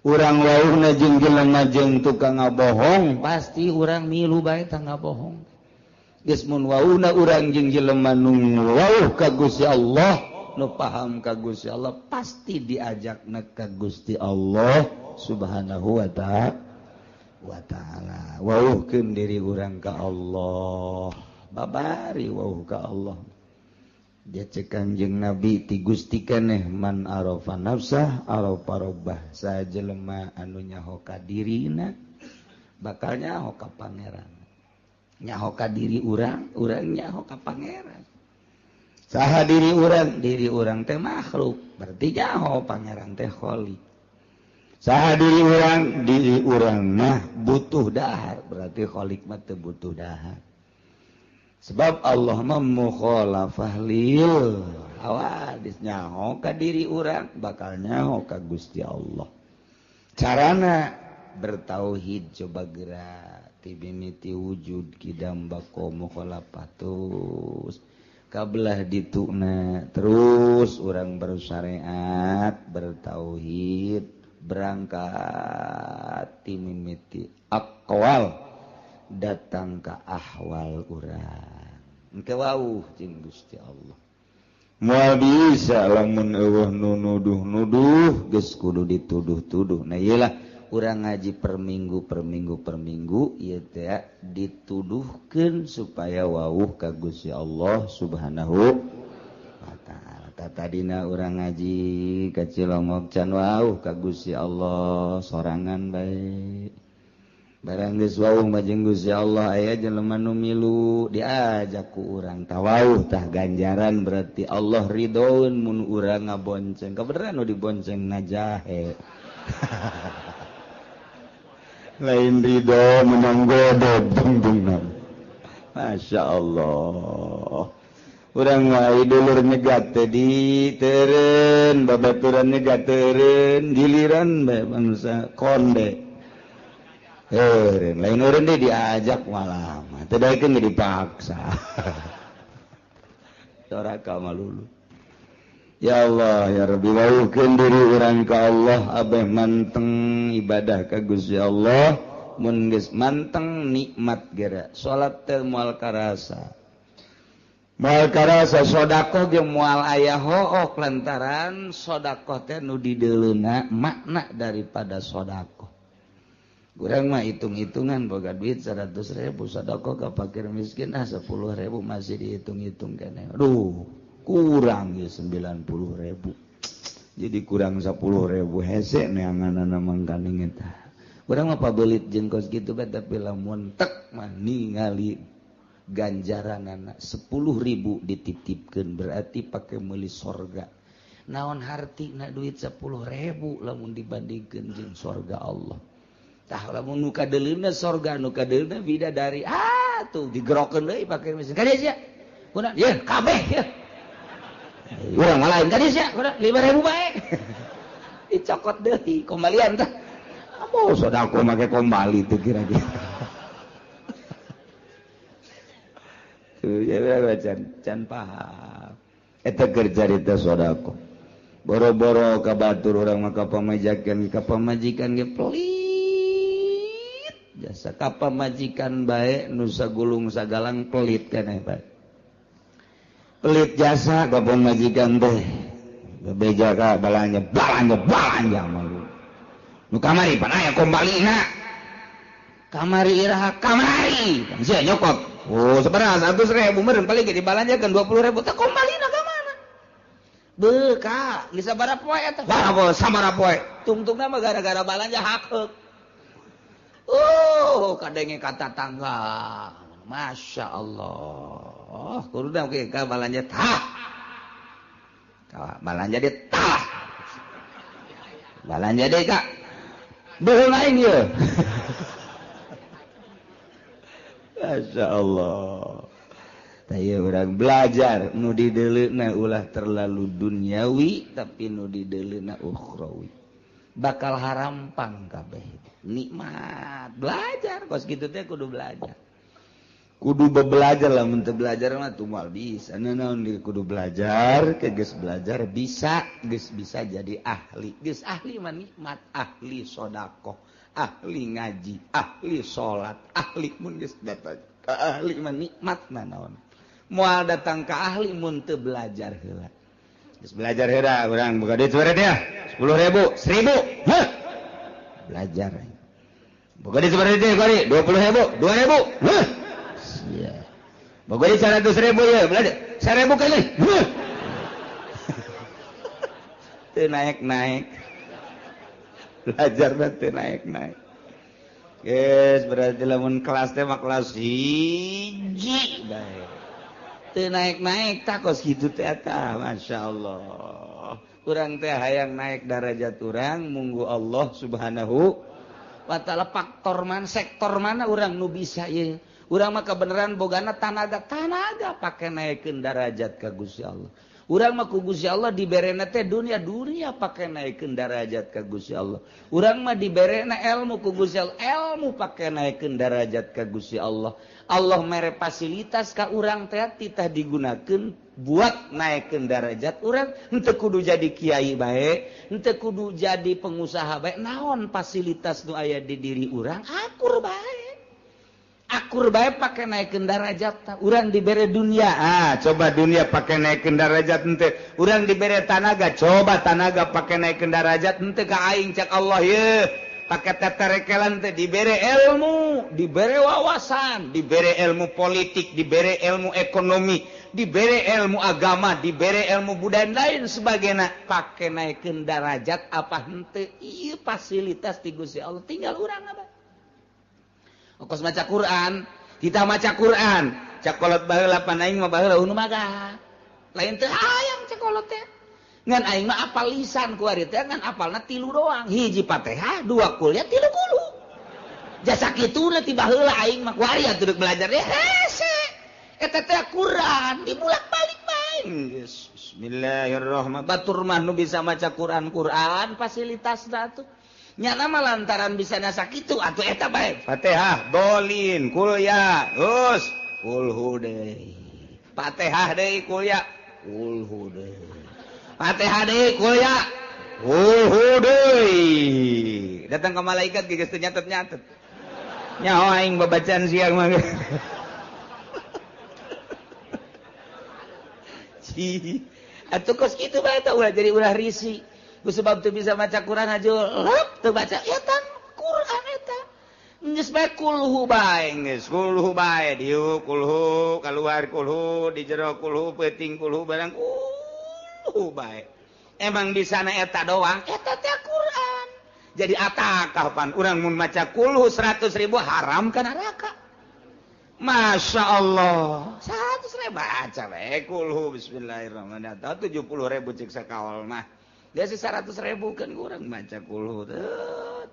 Urang wauhna jeung jelema jeung tukang ngabohong pasti urang milu bae tah ngabohong. Geus mun wauhna urang jeung jelema nu wauh ka Gusti Allah, nu paham ka Gusti Allah pasti diajakna ka Gusti Allah Subhanahu wa ta'ala. Wauhkeun diri urang ka Allah, babari wauh ka Allah. Dia cek Kanjeng Nabi ti Gusti keneh man arafa nafsah arafa rabbah. Sajelema anu nyaho ka dirina bakal nyaho ka pangeran. Nyaho ka diri urang, urang nyaho ka pangeran. Saha diri urang teh makhluk, berarti nyaho pangeran teh khalik. Saha diri urang mah butuh dahar, berarti khalik mah teu butuh dahar. Sebab Allah mah mukhalafah lil hawadis, nyaho ka diri urang bakal nyaho ka Gusti Allah. Carana bertauhid coba gerak tibimiti wujud kidam bako mukhalafah terus kabelah dituna terus urang bersyariat bertauhid berangkat timimiti aqwal datang ke ahwal urang engke wauh jeung Gusti Allah. Moal bisa lamun eueuh nu nuduh-nuduh geus kudu dituduh-tuduh. Nah ieu lah urang ngaji per minggu per minggu per minggu ieu teh dituduhkeun supaya wauh ka Gusti Allah Subhanahu wa taala. Tadina urang ngaji ka Cilongok can wauh ka Gusti Allah sorangan bae.
Barang geus wauh mah jeung Gusti Allah aya jelema nu milu diajak ku urang tawauh tah ganjaran berarti Allah ridhoeun mun urang ngabonceng. Kabeneran nu dibonceng ngajahe. Lain ridho menang godog dungdungna. Masya Allah. Urang wae dulur nyegat teh di teureun, babaturan nyegat teureun, giliran bae bangsa konde. Eureun, lain eureun deui diajak malah mah. Teu daekeun ge dipaksa. Doraka malulu. Ya Allah ya Rabbi wauhkeun diri urang ka Allah abeh manteng ibadah ka Gusti Allah mun geus manteng nikmat geura. Salat teh moal karasa. Moal karasa sedekah ge moal aya hook lantaran sedekah teh nu dideuleuna makna daripada sedekah. Urang mah hitung-hitungan boga duit 100.000 sedekah ka fakir miskin ah 10.000 masih dihitung-hitung keneh. Aduh, kurang ya 90.000. Jadi kurang 10.000 hese neanganana mangkaning eta. Urang mah pabelit jeung kos kitu bae tapi lamun tek mah ningali ganjaranana 10.000 dititipkeun berarti pake meuli sorga. Naon hartina duit 10.000 lamun dibandingkeun jeung sorga Allah. Tah lamun nu kadeuleuna sorga nu kadeuleuna bidadari ah tuh digerokeun deui pake mesin. Ka dieu sia. Kuna ye kabeh ye. Urang mah lain ka dieu sia, kuna 5.000 bae. Dicokot deui kembalian tah. Aduh sedekah make kembali teu kira-kira. Tuh ya can paham. Eta keur carita sedekah. Boro-boro ka batur urang mah ka pamajikan ge pelit. Jasa ka pamajikan bae nu sagulung sagalang pelit keneh bae. Pelit jasa ka pamajikan teh. Bebeja ka balanja balanja balanja malu. Nu kamari pan aya kombalina. Kamari iraha kamari. Sia nyokot. Oh, sabaraha 100.000 meureun paling ge dibalanjakeun 20.000 teh kombalina ka mana? Beuh ka, geus sabaraha poe eta? Wah, sabaraha poe. Tungtungna mah gara-gara balanja hakeuk. Oh, kadenge kata tangga. Masya Allah. Kudu oke ka balanja tah. Ka balanja dia tah. Balanja deui ka. Beuh lain ieu. Masya Allah. Tah ieu urang belajar nu dideuleuna ulah terlalu duniawi tapi nu dideuleuna ukhrawi. Bakal harampang kabeh. Nikmat belajar kos kitu teh kudu belajar. Kudu belajar lah mun teu belajar mah teu moal bisa. Naon kudu belajar, ke geus belajar bisa, geus bisa jadi ahli. Geus ahli mah nikmat, ahli sedekah, ahli ngaji, ahli salat, ahli mun geus datang ka ahli mah nikmat naon. Moal datang ka ahli mun teu belajar heula. Geus belajar heula urang boga duit sabaraha dia? 10.000, 1.000. Heh. Belajar. Boga duit sabaraha dia? 20.000, 2.000. Heh. Sia. Boga duit 100.000 ya, belajar. 1.000 kali. Heh. Teu naik-naik. Belajar mah teu naik-naik. Geus berarti lamun kelas teh mah kelas 1 bae. Teu naik-naik tah kos kitu teh eta, masyaallah. Urang teh hayang naik darajat urang munggu Allah Subhanahu wa taala faktor mana sektor mana urang nu bisa ieu. Urang mah kabeneran bogana tanaga tanaga pake naikeun darajat ka Gusti Allah. Urang mah ku Gusti Allah diberena teh dunia dunia pake naikeun darajat ka Gusti Allah. Urang mah diberena ilmu ku Gusti Allah, ilmu pake naikeun darajat ka Gusti Allah. Allah mere fasilitas ka urang teh titah digunakeun buat naikeun darajat urang. Henteu kudu jadi kiai bae, henteu kudu jadi pengusaha bae. Naon fasilitas nu aya di diri urang akur bae. Akur bae pake naikeun darajat ta. Urang dibere dunia, ah coba dunia pake naikeun darajat henteu. Urang dibere tanaga, coba tanaga pake naikeun darajat henteu ka aing cak Allah ye. Pake teterekelan teh dibere ilmu, dibere wawasan, dibere ilmu politik, dibere ilmu ekonomi, dibere ilmu agama, dibere ilmu budaya lain sebagainya. Pake naikeun darajat apa henteu? Ieu fasilitas ti Gusti Allah tinggal urang apa?
Kos maca Quran, kita maca Quran, cak kolot baheula pan aing mah baheula nu maga. Lain teu hayang cak kolot teh. Ngan aing mah apal lisan ku ari teh ngan apalna 3 doang. Hiji Fatihah, 2 kuliah, 3 kulu. Jasa kituna ti baheula aing mah ku ari atuh deuk belajar deh hese. Eta teh Quran dibulak-balik bae. Bismillahirrahmanirrahim. Batur mah nu bisa maca Quran-Quran fasilitasna atuh. Nyana mah lantaran bisa nasak itu atuh eta bae.
Fatihah, dolin, kuliah, terus kulhu deui. Fatihah deui kuliah, kulhu deui. Fatihah deui kuliah, kulhu deui. Datang ke malaikat geus teu nyatet-nyatet. Nyaho aing babacaan siang mah. Atuh kos kitu bae eta ulah jadi ulah risi. Ku sebab teu bisa maca Quran aja lep teu baca eta Quran eta geus bae kulhu bae
geus kulhu bae dieu kulhu kaluar kulhu di jero kulhu peuting kulhu barang kulhu bae emang bisana eta doang
eta teh Quran
jadi atakah pan urang mun maca kulhu 100.000 haram ka neraka. Masya Allah 100.000 baca bae kulhu bismillahirrahmanirrahim 70.000 cek sakaol mah. Dia sih 100.000 kan kurang maca kulhu.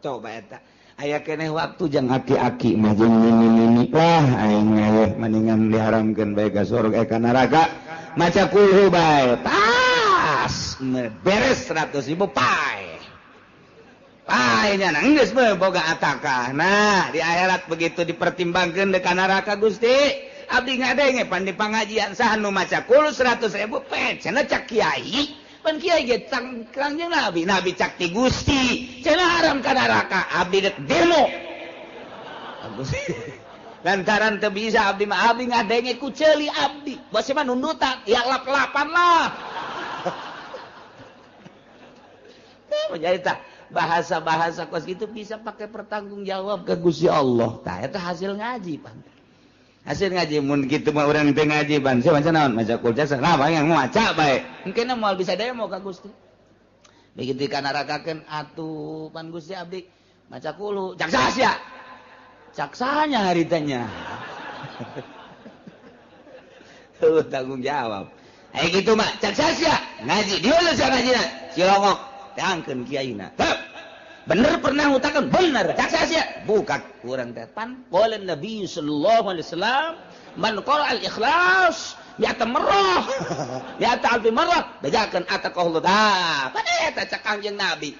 Coba eta aya keneh waktu jang aki-aki mah jeung nini-nini lah aing mah mendingan diharamkeun bae ka surga ka neraka maca kulhu bae tas beres 100.000 pae pae nya geus boga atakah. Nah di akhirat begitu dipertimbangkeun deuk ka neraka Gusti abdi ngadenge pan di pangajian saha nu maca kulhu 100.000 pe cenah cak kiai pan kiai ge kangjeng Nabi, Nabi cak ti Gusti, cenah haram ka neraka, abdi dek demo. Lantaran teu bisa abdi mah abdi ngadenge ku ceuli abdi. Bos mah nundutan, ya lap-lapan lah. Jadi tah bahasa-bahasa kos gitu bisa pakai pertanggungjawab ke Gusti Allah. Tah eta hasil ngaji pan.
Hasil ngaji mun kitu mah urang teu ngaji ban sia maca naon maca kulca nah yang maca bae
mungkin moal bisa demo ka Gusti begitu kanarakakeun atuh pan Gusti abdi maca kulu cak saha sia cak sahanya haritanya
tuh tanggung jawab aya kitu mah cak saha sia ngaji di mana sia ngajina cilongok teangkeun kiaina bener pernah ngutakan bener cak sia buka kurang teh pan qala Nabi sallallahu alaihi wasallam man qara al ikhlas mi'ata marrah mi'ata alfi marrah bejakeun ataqallahu ta pan eta cak Kangjeng Nabi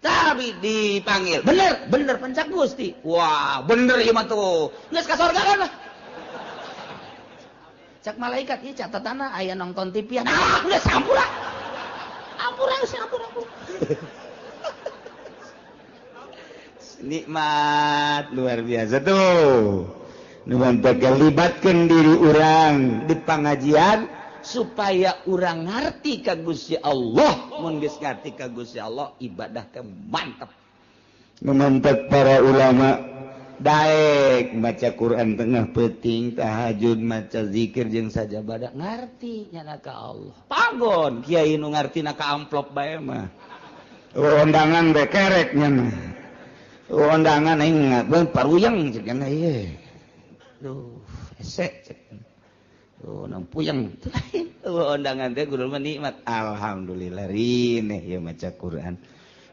tapi dipanggil bener bener pencak Gusti wah bener ieu mah tuh geus ka sorga kan lah
cak malaikat ieu catatanna aya nonton TV ah geus ampura ampura geus ampura
nikmat luar biasa tuh. Nu libatkan diri urang di pengajian
supaya urang ngarti ka Gusti Allah. Mun geus ngarti ka Gusti Allah ibadah teh mantep.
Memantap para ulama daek maca Quran tengah peuting tahajud maca zikir jeung sajabada
ngarti nyana ka Allah. Pagon kiai nu ngartina ka amplop bae mah.
Undangan bae kerek nya mah. Undangan aing paruyang cek nya ieu.
Duh, hese cek. Duh, nang puyeng.
Undangan teh kudu mah nikmat. Alhamdulillah rineh ieu maca Quran.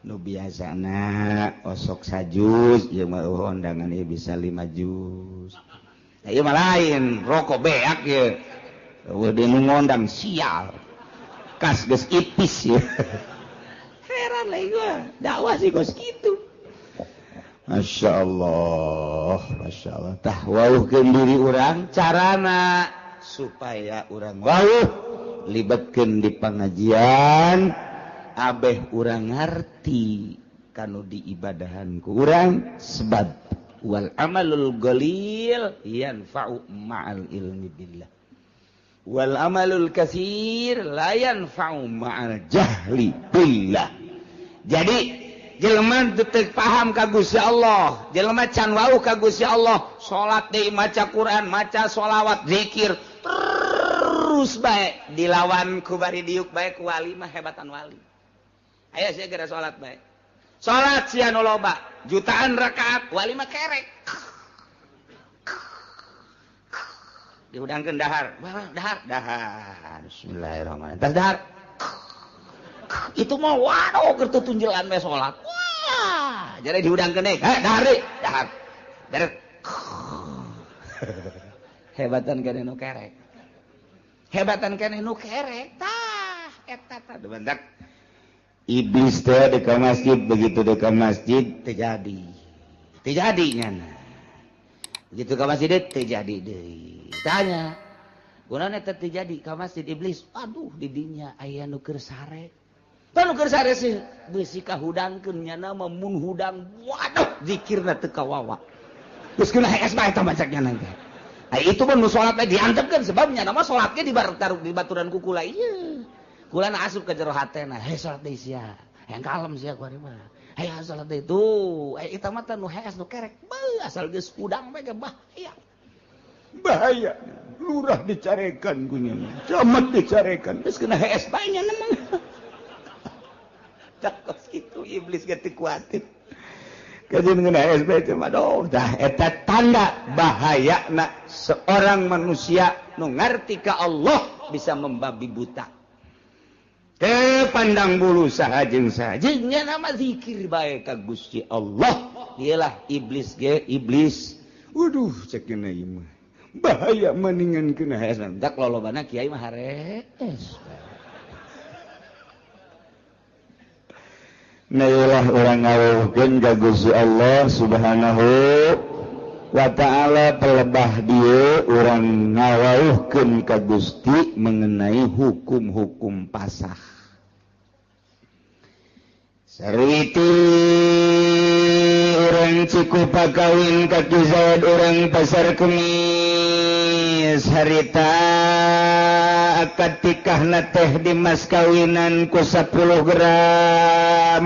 Nu biasana osok sajuz ieu mah undangan ieu bisa 5 juz. Nah, ieu mah lain, rokok beak ieu. Eueuh deui nu ngondang sial. Kas geus ipis ieu.
Heran lah gua, dakwah sih kos kitu.
Masya Allah, Masya Allah. Tah wauhkeun diri urang carana supaya urang wauh libatkeun di pengajian abeh urang ngarti kanu diibadahan ku urang sebab wal amalul qalil yanfa'u ma'al ilmi billah wal amalul katsir la yanfa'u ma'al jahli billah. Jadi jelema teu paham ka Gusti Allah, jelema can wauh ka Gusti Allah, salat deui maca Quran, maca sholawat, zikir terus bae dilawan ku bari diuk bae ku wali mah hebatan wali. Ayo sia geura salat bae. Salat sia nu loba, jutaan rakaat, wali mah kerek. Dihudangkeun dahar. Dahar, dahar. Bismillahirrahmanirrahim. Tas dahar. Itu mah waduh keur tutunjelan we salat. Wah, jadi dihudangkeun deui. Heh, dahar deui, dahar. Beres. Hebatan keneh nu kerek. Hebatan keneh nu kerek. Tah, eta tah bentak.
Iblis teh di ka masjid, begitu di ka masjid
terjadi. Terjadi nyana. Begitu ka masjid terjadi deui. Tanya, kunaon eta terjadi ka masjid iblis? Aduh, di dinya aya nu keur sare. Tah nu keur sare sih beusi kahudangkeun nyana mah mun hudang waduh zikirna teu kawawa. Geus kena hees bae eta bacaknya nanti. Ai itu pun nu salat teh diantepkeun sebab nyana mah salat ge di baturan ku kula ieu. Kula na asup ka jero hatena, hei salat deui sia. Hayang kalem sia ku ari mah. Hayang salat deui tuh. Ai eta mah teh nu hees nu kerek. Beuh asal geus hudang bae ge bahaya.
Bahaya. Lurah dicarekan ku nya. Camat dicarekan.
Geus kena hees bae nya mah. Tah kos kitu iblis ge teu kuatir.
Kajian ngena SB cuma aduh dah eta tanda bahayana seorang manusia
nu ngarti ka Allah bisa membabi buta.
Teu pandang bulu saha jeung saha.
Jeung nya nama zikir bae ka Gusti Allah. Iyalah iblis ge iblis.
Waduh cek kena ieu mah. Bahaya maningan kena
hees. Dak lolobana kiai mah harees.
Nailah orang ngawuhkeun ka Gusti Allah Subhanahu wa ta'ala pelebah dieu urang ngawuhkeun ka Gusti mengenai hukum-hukum pasah. Sarwiti urang Cikupa kawin ka Ki Zaid urang Pasar Kemis harita akad tikahna teh di mas kawinan ku 10 gram.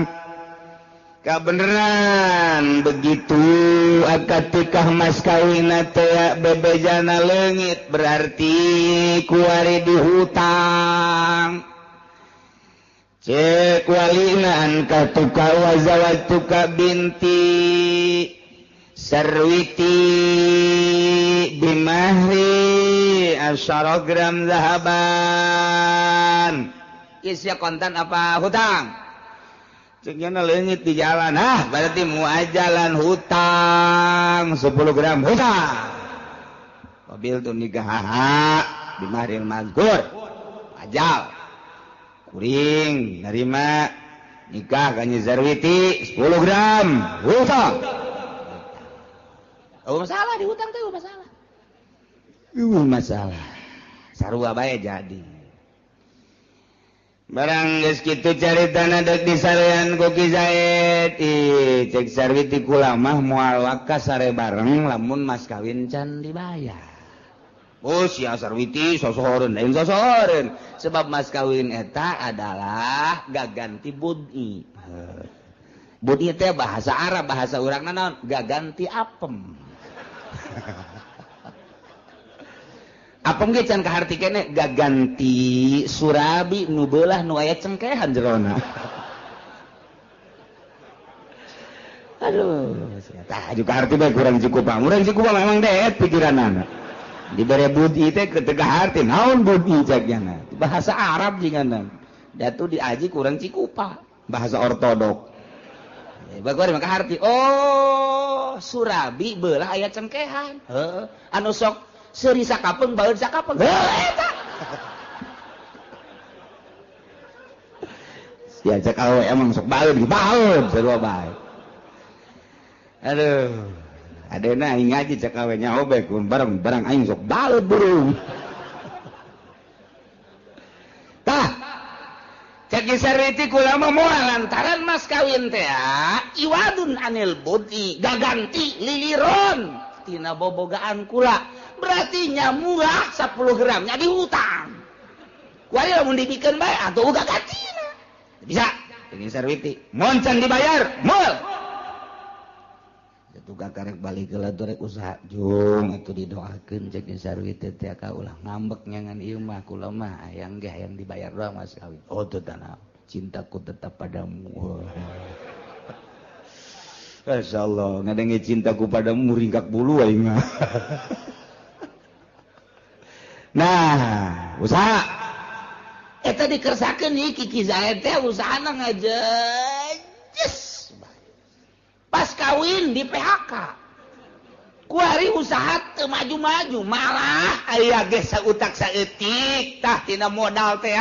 Kabeneran begitu akad tikah mas kawinna teh bebejana leungit berarti kuari dihutang. Cek walina anka tuka wa zawatuka binti Sarwiti bimahri asyara gram zahaban.
Isya kontan apa hutang?
Ceknya leungit di jalan, ah berarti muajalan hutang 10 gram hutang.
Mobil tuh nikah bimahril mazkur. Ajal.
Kuring nerima nikah ka Nyi Zarwiti 10 gram hutang.
Oh masalah di hutang teh masalah.
Masalah.
Sarua bae jadi.
Barang geus kitu caritana deuk disarean ku Ki Zaid. Ih, cek Sarwiti kula mah moal waka sare bareng lamun mas kawin can dibayar.
Oh sia Sarwiti sosohoreun lain sosohoreun. Sebab mas kawin eta adalah gaganti bud'i. Bud'i teh bahasa Arab, bahasa urang naon? Gaganti apem. Apem ge can kaharti keneh gaganti surabi nu beulah nu aya cengkehan jerona. Aduh,
tah juga harti bae kurang Cikupa. Urang Cikupa memang deet pikiranana. Dibere budi teh ketegah harti naon budi cek nya.
Bahasa Arab jingana. Datu diaji kurang Cikupa,
bahasa ortodok.
Bagus maka harti. Oh, surabi beulah aya cengkehan. Heeh. Anu sok seuri sakapeung baeud sakapeung. Heuh eta.
Ya cek awe emang sok baeud baeud sarua bae. Aduh. Adena aing ngaji cek awe nya obe kun bareng barang aing sok baeud burung.
Tah. Cek Sarwiti kula mah moal lantaran mas kawin teh iwadun anil budi gaganti liliron tina bobogaan kula. Berarti nya murah 10 gram nya dihutang. Kuari lamun dibikeun bae atuh uga gantina. Bisa.
Ini Sarwiti mun can dibayar moal.
Tukang karek balik ke rek usaha jung atuh didoakeun cek Sarwiti teh ka ulah ngambek nyangan ieu mah kula mah hayang ge hayang dibayar doang mas kawin. Oh teu tanah cintaku tetap padamu.
Masyaallah ngadenge cintaku padamu ringkak bulu aing mah.
Nah, usaha eta dikersakeun ieu Ki Zaid teh usahana ngajejes. Pas kawin di PHK. Kuari usaha teu maju-maju, malah aya ge sautak saeutik tah tina modal teh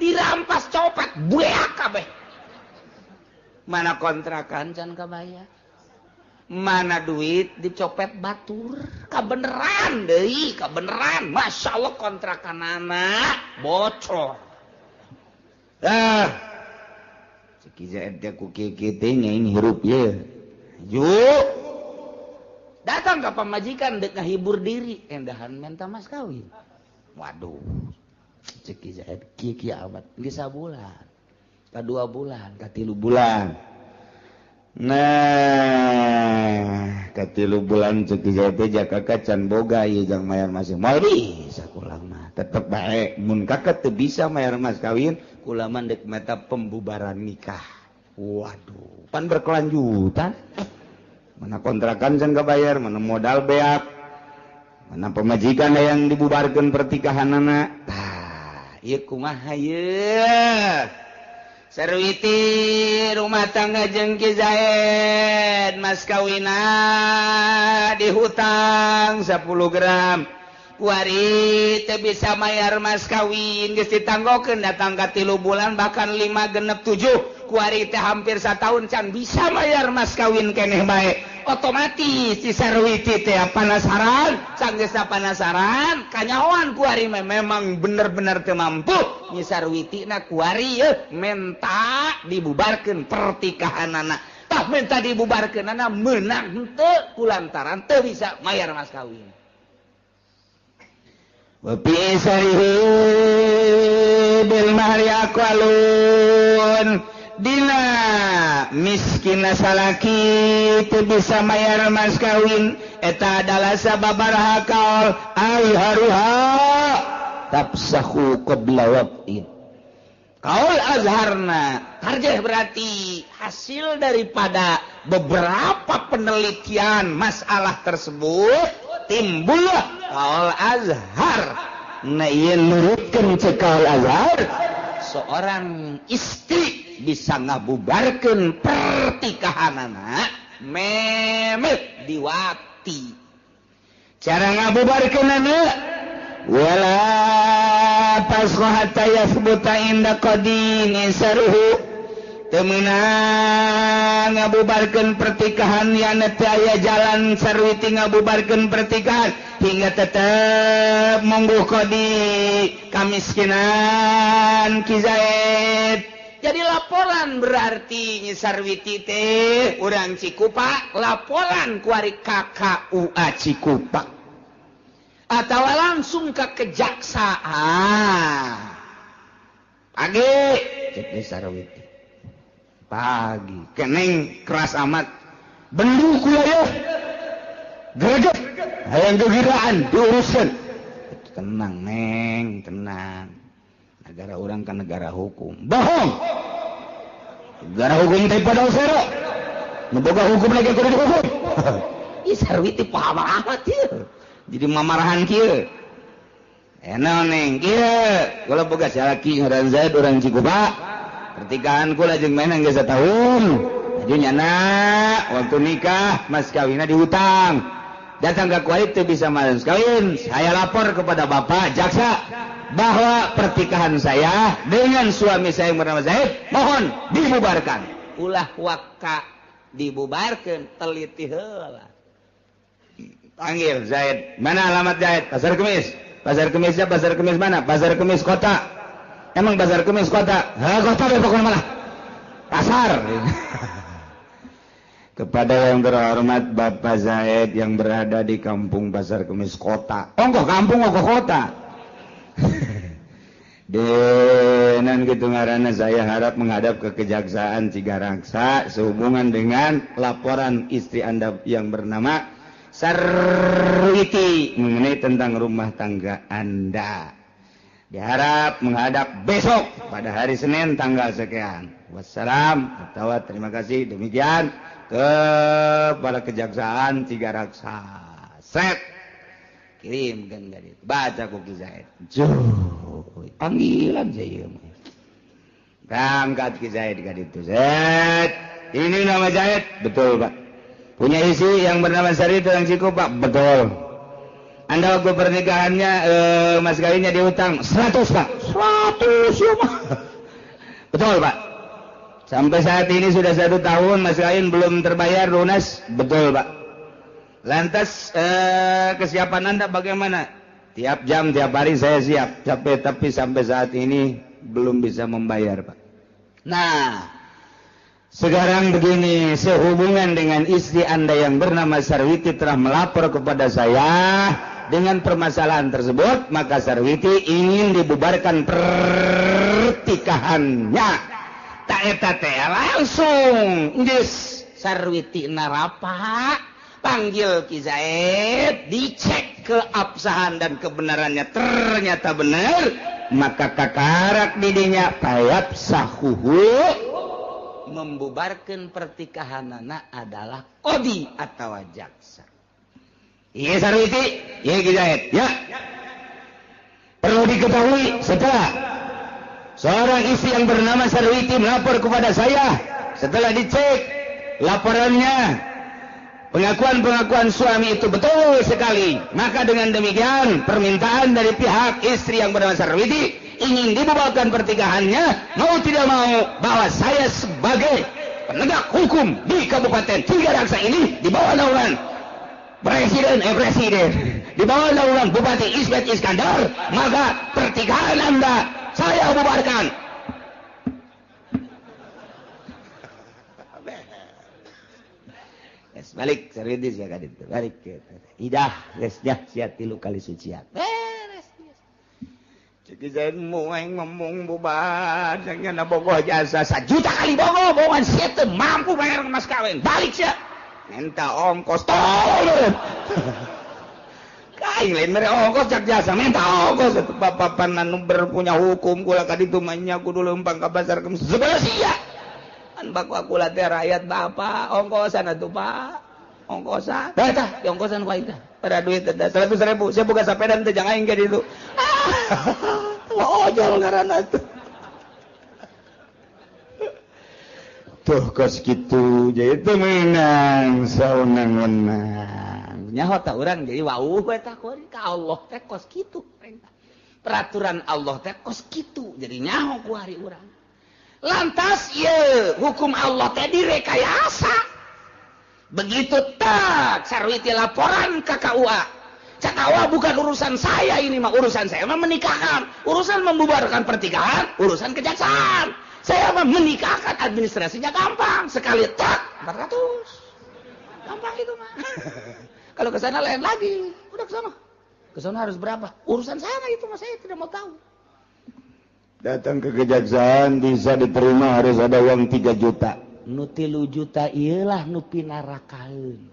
dirampas copet bueak kabeh. Mana kontrakan can kabayar, mana duit dicopet batur, kabeneran deui, kabeneran. Masya Allah kontrakanana bocor. Ah, cek Zaid teh ku kieu teh nyaing hirup ye. Yuk. Datang ke pamajikan dek ngahibur diri, endahan minta mas kawin. Waduh, cek Zaid kieu amat geus sabulan, ka 2 bulan, ka 3 bulan. Nah, ka 3 bulan cek Zaid teh jakaka can boga ieu jang mayar mas. Moal bisa kula mah, tetep bae mun kakak teu bisa mayar mas kawin, kula mah dek meta pembubaran nikah. Waduh, pan berkelanjutan. Mana kontrakan can kabayar, mana modal beak, mana pemajikan yang dibubarkan pertikahanana. Tah, ieu kumaha ieu? Sarwiti rumah tangga jeung Ki Zaid, mas kawina dihutang 10 gram. Kuari teu bisa mayar mas kawin, geus ditanggokeun datang ka 3 bulan bahkan 5 genep 7. Kuari teh hampir setahun can bisa mayar mas kawin keneh bae. Otomatis si Sarwiti teh penasaran, sanggeusna penasaran, kanyahoan kuari memang bener-bener teu mampu. Nyi Sarwiti na kuari menta dibubarkeun pertikahanana. Tah menta dibubarkeunana meunang henteu kulantaran teu bisa mayar mas kawin. Wa fi sarihi bil mahri aqwalun. Dina miskin salaki teu bisa mayar mas kawin eta adalah sababaraha kaul ai haruha tafsahu qabla waqtin. Kaul azharna tarjih berarti hasil daripada beberapa penelitian masalah tersebut timbullah kaul azhar. Nah ieu nurutkeun ceuk kaul azhar seorang istri bisa ngabubarkeun pertikahanana memet diwati. Cara ngabubarkeunana wala tasqa hatta yathbuta inda qadin saruhu. Teu meunang ngabubarkeun pertikahan yang teu aya jalan Sarwiti ngabubarkeun pertikahan hingga tetep monggo qadi kamiskinan Ki Zaid. Jadi laporan berarti Nyi Sarwiti teh urang Cikupa, laporan kuari KKUA Cikupa atau langsung ke kejaksaan. Pagi cek Nyi Sarwiti. Pagi keneng keras amat bendu kula ye. Greget hayang gegiraan diuruskeun. Tenang neng, tenang. Negara orang kan negara hukum. Bohong. Negara hukum teh pada sero. Nu boga hukum lagi kudu dihukum. Ih Sarwiti paham amat ieu. Jadi mamarahan kieu. Enak neng kieu. Kula boga salaki ngaran Zaid urang Cikupa. Pertikahan kula jeung mainan geus satahun. Aju nyana waktu nikah mas kawinna dihutang. Datang ke kuari teu bisa mas kawin. Saya lapor kepada bapak jaksa bahwa pertikahan saya dengan suami saya yang bernama Zaid mohon dibubarkan. Ulah waka dibubarkan, teliti heula. Panggil Zaid, mana alamat Zaid? Pasar Kemis. Pasar Kemisnya Pasar Kemis mana? Pasar Kemis kota. Emang Pasar Kemis kota? Hah, kota deh pokoknya malah. Pasar. Kepada yang terhormat Bapak Zaid yang berada di kampung Pasar Kemis kota. Ongkoh kampung ongkoh kota. Denan gitu ngaranna saya harap menghadap ke Kejaksaan Cigaraksa sehubungan dengan laporan istri Anda yang bernama Sarwiti mengenai tentang rumah tangga Anda. Diharap menghadap besok pada hari Senin tanggal sekian. Wassalam atau terima kasih demikian kepada Kejaksaan Cigaraksa. Set. Kirimkeun ka ditu. Baca ku Ki Zaid. Panggilan saya mah. Berangkat Ki Zaid ka ditu. Zaid, ini nama Zaid, betul Pak. Punya istri yang bernama Sari yang Ciko Pak, betul. Anda waktu pernikahannya mas kawinnya diutang 100 Pak. 100 ya Pak. Betul Pak. Sampai saat ini sudah 1 tahun mas kawin belum terbayar lunas, betul Pak. Lantas kesiapan Anda bagaimana? Tiap jam, tiap hari saya siap. Capek, tapi sampai saat ini belum bisa membayar Pak. Nah, sekarang begini, sehubungan dengan istri Anda yang bernama Sarwiti telah melapor kepada saya dengan permasalahan tersebut, maka Sarwiti ingin dibubarkan pertikahannya. Tak eta teh langsung geus Sarwiti narapa, panggil Ki Zaid, dicek keabsahan dan kebenarannya, ternyata benar, maka kakarak didinya payap sahuhu. Membubarkan pertikahanana adalah kodi atau jaksa. Iya Sarwiti, iya Ki Zaid, ya. Perlu diketahui setelah seorang istri yang bernama Sarwiti melapor kepada saya, setelah dicek laporannya, pengakuan-pengakuan suami itu betul sekali. Maka dengan demikian permintaan dari pihak istri yang bernama Sarwiti ingin dibubarkan pertikahannya, mau tidak mau bahwa saya sebagai penegak hukum di Kabupaten Tiga Raksa ini di bawah naungan presiden di bawah naungan Bupati Ismet Iskandar, maka pertikahan Anda saya bubarkan. Yes, balik serius ya kan itu. Balik idah geus nya sia 3 kali sucian. Beres. Cek Zaid mueng ngomong bubar jangan bogoh jasa 1 juta kali bogoh bohongan sia teu mampu bayar mas kawin. Balik sia. Minta ongkos tolong. Kaing lain mere ongkos cak jasa minta ongkos bapak anu berpunya hukum kula ka ditu mah nya kudu leumpang ka pasar sebelah sia. An baku kula teh rakyat bapak ongkosan atuh Pak. Ongkosan. Tah tah di ongkosan ku aing tah. Pada duit teh 100.000 sia boga sapeda teh jang aing ka ditu. Ojol ngaranna tuh. Tuh kos kitu jadi teu meunang saunang-wenang. Nyaho tah urang jadi wauh we tah ka Allah teh kos kitu. Peraturan Allah teh kos kitu jadi nyaho ku hari urang. Lantas ieu hukum Allah teh direkayasa. Begitu tak Sarwiti laporan ke KUA. Cak KUA bukan urusan saya ini mah, urusan saya mah menikahkan, urusan membubarkan pertikahan, urusan kejaksaan. Saya mah menikahkan, administrasinya gampang, sekali tak 400. Gampang itu mah. Kalau ke sana lain lagi, udah ke sana. Ke sana harus berapa? Urusan sana itu mah saya tidak mau tahu. Datang ke kejaksaan bisa diterima harus ada uang 3 juta. Nu 3 juta ieulah nu pinarakaeun.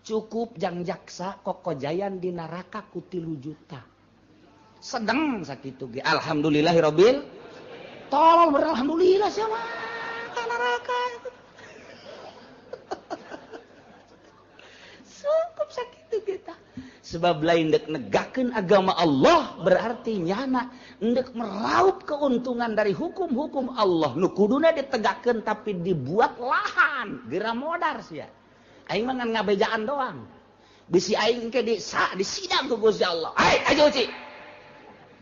Cukup jang jaksa kokojayan di neraka ku 3 juta. Sedeng sakitu ge. Alhamdulillahirabbil. Tolol beralhamdulillah siapa ka neraka. Cukup sakitu ge tah. Sebab lain dek negakeun agama Allah berarti nyana ndek meraup keuntungan dari hukum-hukum Allah nu kuduna ditegakkeun tapi dibuat lahan geura modar sia. Aing mah ngan ngabejaan doang. Bisi aing ke di sidang ku Gusti Allah. Ai aja uci.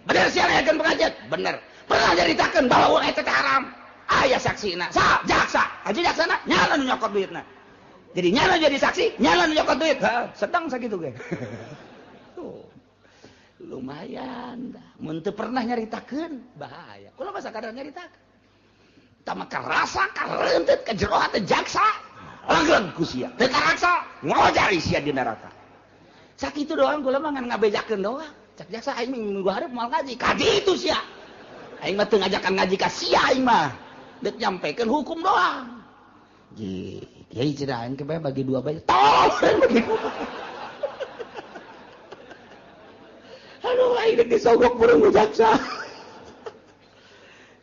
Bener sia ngayakeun pengajian? Bener. Pernah nyaritakeun bahwa uang eta teh haram. Aya saksina. Sa jaksa. Aja jaksana nyala nu nyokot duitna. Jadi nyala jadi saksi, nyala nyokot duit. Sedang sakitu ge. Tuh. Lumayan dah. Mun teu pernah nyaritakeun, bahaya. Kula mah sakadar nyaritakeun. Tah mah karasa kareunteut ka jero hate jaksa. Langgeng ku sia. Teu karaksa, ngojari sia di neraka. Sakitu doang kula mah ngan ngabejakeun doang. Cak jaksa aing minggu hareup moal ngaji. Kaji itu sia. Aing mah teu ngajakan ngaji ka sia aing mah. Deuk nyampekeun hukum doang. Kiai cenah aing ke bagi 2 bae. Tolong bagi 2. Aduh aing deuk disogok burung ku jaksa.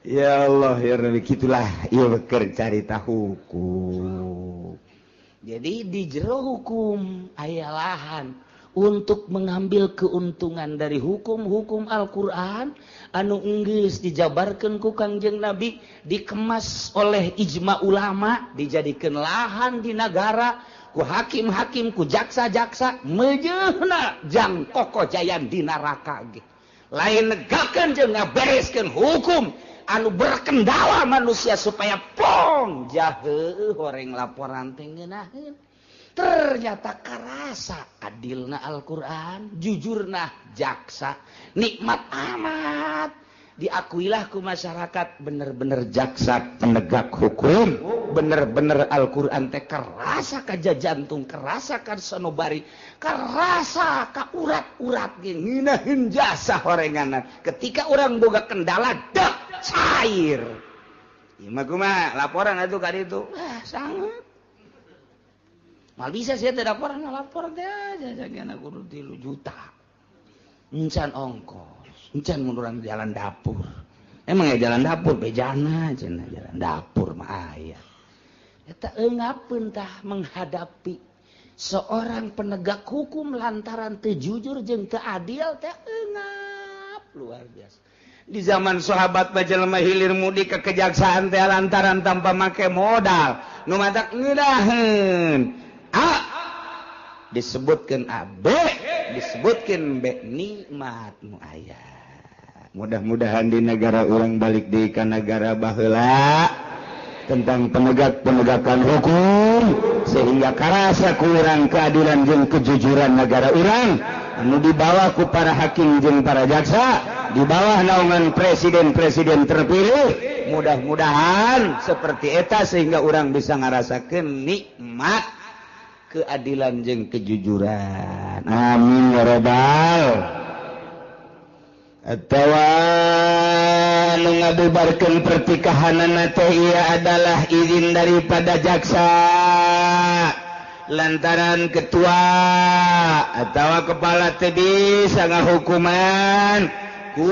Ya Allah ya Rabbi, gitulah ieu keur carita hukum. Jadi di jero hukum aya lahan. Untuk mengambil keuntungan dari hukum-hukum Al-Quran anu enggeus dijabarkeun ku Kangjeng Nabi, dikemas oleh ijma ulama, dijadikeun lahan di nagara ku hakim-hakim, ku jaksa-jaksa, meujeuhna jang kokojayan di neraka ge. Lain negakeun jeung ngabereskeun hukum anu berkendala manusia supaya plong jaheuh horeng laporan teh ngeunaheun. Ternyata karasa adilna Al-Quran, jujurna jaksa, nikmat amat. Diakuilah ku masyarakat bener-bener jaksa penegak hukum, bener-bener Al-Quran teh kerasa ka jantung, kerasa ka sanobari, kerasa ka urat-urat ge ngeunaheun jasa horenganna. Ketika orang boga kendala dak cair. Ieu mah kumaha laporan atuh ka ditu. Ah, sangat. Mal bisa sih tidak laporan, lapor teh aja jangan kudu 3 juta. Encan ongkos, encan mun urang jalan dapur. Emang ya jalan dapur bejana cenah jalan dapur mah aya. Eta eungapeun tah menghadapi seorang penegak hukum lantaran teu jujur jeung teu adil teh eungap luar biasa. Di zaman sahabat mah jelema hilir mudik ke kejaksaan teh lantaran tanpa make modal, nu matak ngeunaheun. A disebutkan A, B disebutkan B, nikmat nu aya.
Mudah-mudahan di negara urang balik deui ka negara baheula tentang penegak-penegakan hukum sehingga karasa ku urang keadilan jeung kejujuran negara urang anu dibawa ku para hakim jeung para jaksa di bawah naungan presiden-presiden terpilih.
Mudah-mudahan seperti eta sehingga urang bisa ngarasakeun nikmat keadilan jeung kejujuran.
Amin ya rabbal. Atawa nu ngabubarkeun pertikahanana teh ieu adalah izin daripada jaksa lantaran ketua atawa kepala teh bisa ngahukuman ku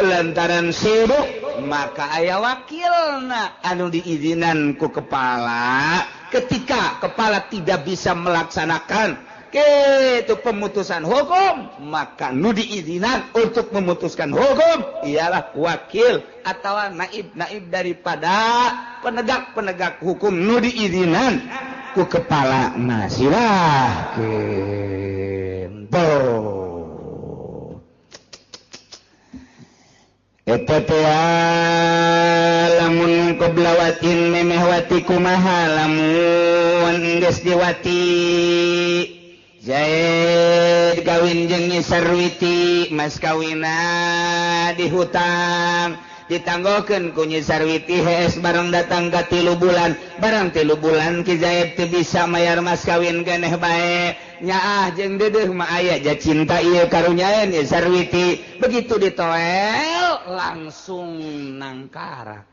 lantaran sibuk, maka aya wakilna anu diizinan ku kepala. Ketika kepala tidak bisa melaksanakan itu pemutusan hukum, maka nu diizinan untuk memutuskan hukum ialah wakil atau naib-naib daripada penegak-penegak hukum nu diizinan ku kepala masilahkeun. Eta teh lamun koblawatin memeh wati kumaha lamun geus diwati Zaid kawin jeung Nyi Sarwiti, mas kawina dihutang ditanggokeun ku Nyi Sarwiti hees bareng datang ka 3 bulan, barang 3 bulan Ki Zaid teu bisa mayar mas kawin keneh bae. Nyaah jeung deudeuh mah aya ja cinta ieu karunyaeun Nyi Sarwiti. Begitu ditoel langsung nangkarak.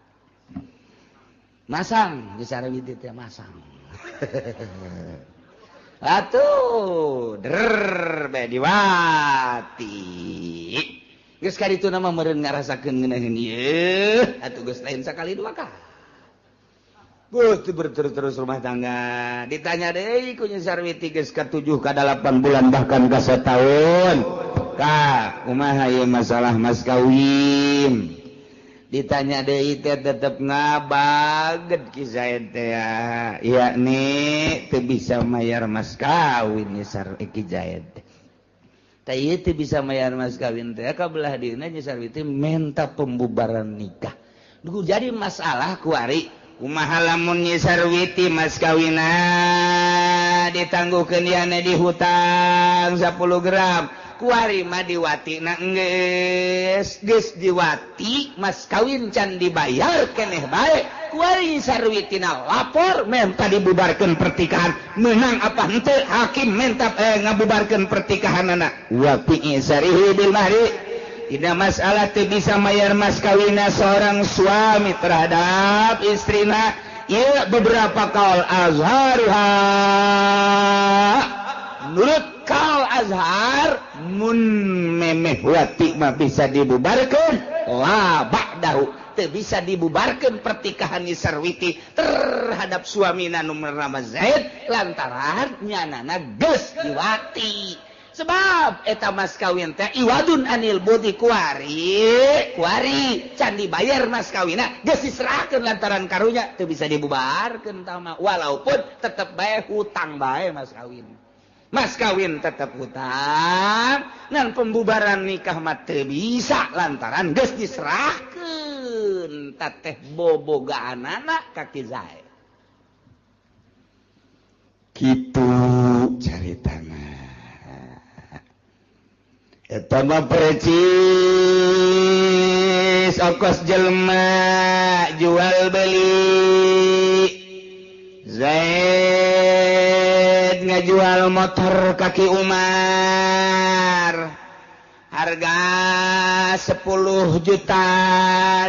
Masang Nyi Sarwiti teh masang. Atuh der bae diwati. Geus kaditu nama meureun ngarasakeun ngeunaheun ieu atuh geus lain sakali dua kali. Buh, berterus-terus rumah tangga. Ditanya deui ku Nyi Sarwiti geus ka 7 ka 8 bulan bahkan ka setahun. Ka, kumaha ieu masalah mas kawin? Ditanya deui teh tetep ngabaget Ki Zaid teh ya. Yakni teu bisa mayar mas kawin Nyi Sarwiti Ki Zaid. Teh ieu teu bisa mayar mas kawin teh ka belah dieuna Nyi Sarwiti menta pembubaran nikah. Duh, jadi masalah kuari kumaha lamun Nyi Sarwiti mas kawina ditangguhkeun yane dihutang 10 gram kuari mah diwatina geus geus diwati mas kawin can dibayar keneh bae kuari Nyi Sarwitina lapor menta dibubarkeun pertikahan menang apa henteu hakim menta ngabubarkeun pertikahanana wa fi isarihi bil mahri. Tidak masalah teu bisa mayar mas kawina seorang suami terhadap istrina. Ieu beberapa kaul azharuha. Menurut kaul azhar mun memeh wati mah bisa dibubarkeun la ba'dahu. Teu bisa dibubarkeun pertikahan Nyi Sarwiti terhadap suamina nu bernama Zaid lantaran nyanana geus diwati.
Sebab eta mas kawin teh iwadun anil budi kuari kuari can dibayar mas kawinna geus diserahkeun lantaran karunya teu bisa dibubarkeun tah mah, walaupun tetep bae hutang bae mas kawin. Mas kawin tetep hutang, ngan pembubaran nikah mah teu bisa lantaran geus diserahkeun teteh bobogaanana ka Ki Zaid.
Kitu caritana. Eta mah precis ongkos jelema jual beli. Zaid ngajual motor kaki Umar harga 10 juta.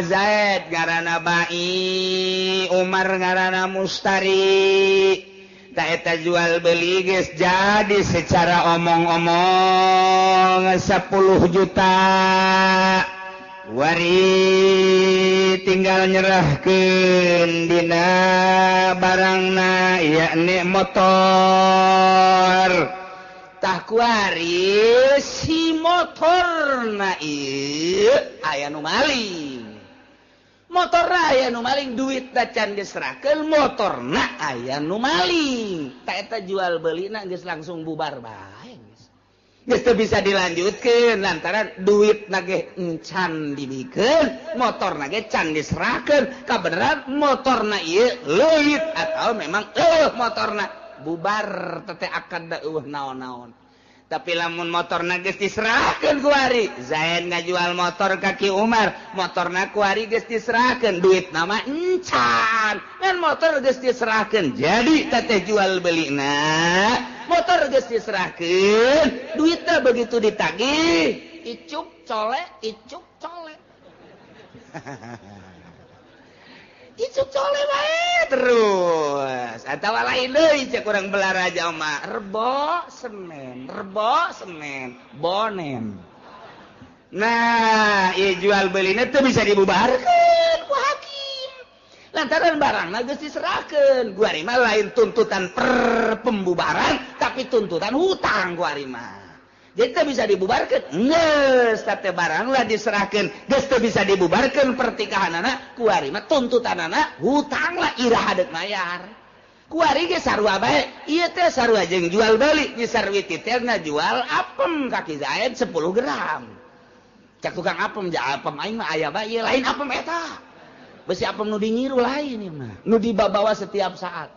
Zaid ngaranna Bai, Umar ngaranna Mustari. Eta jual beli geus jadi secara omong-omong 10 juta. Wari tinggal nyerahkeun dina barangna yakni motor. Tah kuari si motorna ieu aya nu maling. Motor aya nu maling, duit can diserahkeun, motorna aya nu maling. Ta eta jual belina geus langsung bubar bae geus. Geus teu bisa dilanjutkeun lantaran duitna ge encan dibikeun, motorna ge can diserahkeun. Kabeneran motorna ieu leuit atau memang eueuh motorna bubar teh akad da eueuh naon-naon. Tapi lamun motorna geus diserahkeun kuari, Zaid ngajual motor ka Ki Umar, motorna kuari geus diserahkeun, duitna mah encan. Ngan motor geus diserahkeun, jadi teteh jual belina. Motor geus diserahkeun, duitna begitu ditagih, icuk cole, icuk cole. Icuk cole bae terus. Atawa lain deui cek urang Belaraja mah, rebo Senin, rebo Senin, bonen. Nah, ieu jual belina teu bisa dibubarkeun ku hakim. Lantaran barangna geus diserahkeun. Guari mah lain tuntutan per pembubaran, tapi tuntutan hutang guari mah. Jadi teu bisa dibubarkeun. Geus teh barang lah diserahkeun, geus teu bisa dibubarkeun pertikahanana, kuari mah tuntutanana hutang lah iraha deuk mayar. Kuari ge sarua bae, ieu teh sarua jeung jual beli, Nyi Sarwiti teh ngajual apem ka Ki Zaid 10 gram. Cak tukang apem, ja apem aing mah aya bae, ieu lain apem eta. Besi apem nu dinyiru lain ieu mah, nu dibawa setiap saat.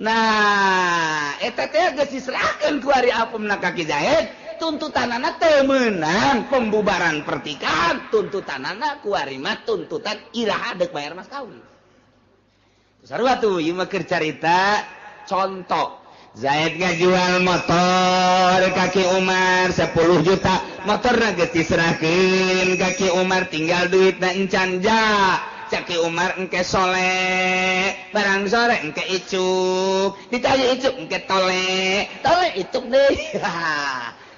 Nah, eta teh geus diserahkeun ku ari apemna ka Ki Zaid, tuntutanana teu meunang pembubaran pertikahan, tuntutanana ku ari mah tuntutan iraha deuk bayar mas kawin. Sarua tuh ieu mah keur carita contoh. Zaid ngajual motor ka Ki Umar 10 juta, motorna geus diserahkeun ka Ki Umar, tinggal duitna encan ja. Caki Umar engke sole, barang sore engke icuk, ditanya icuk engke tole, tole icuk deh.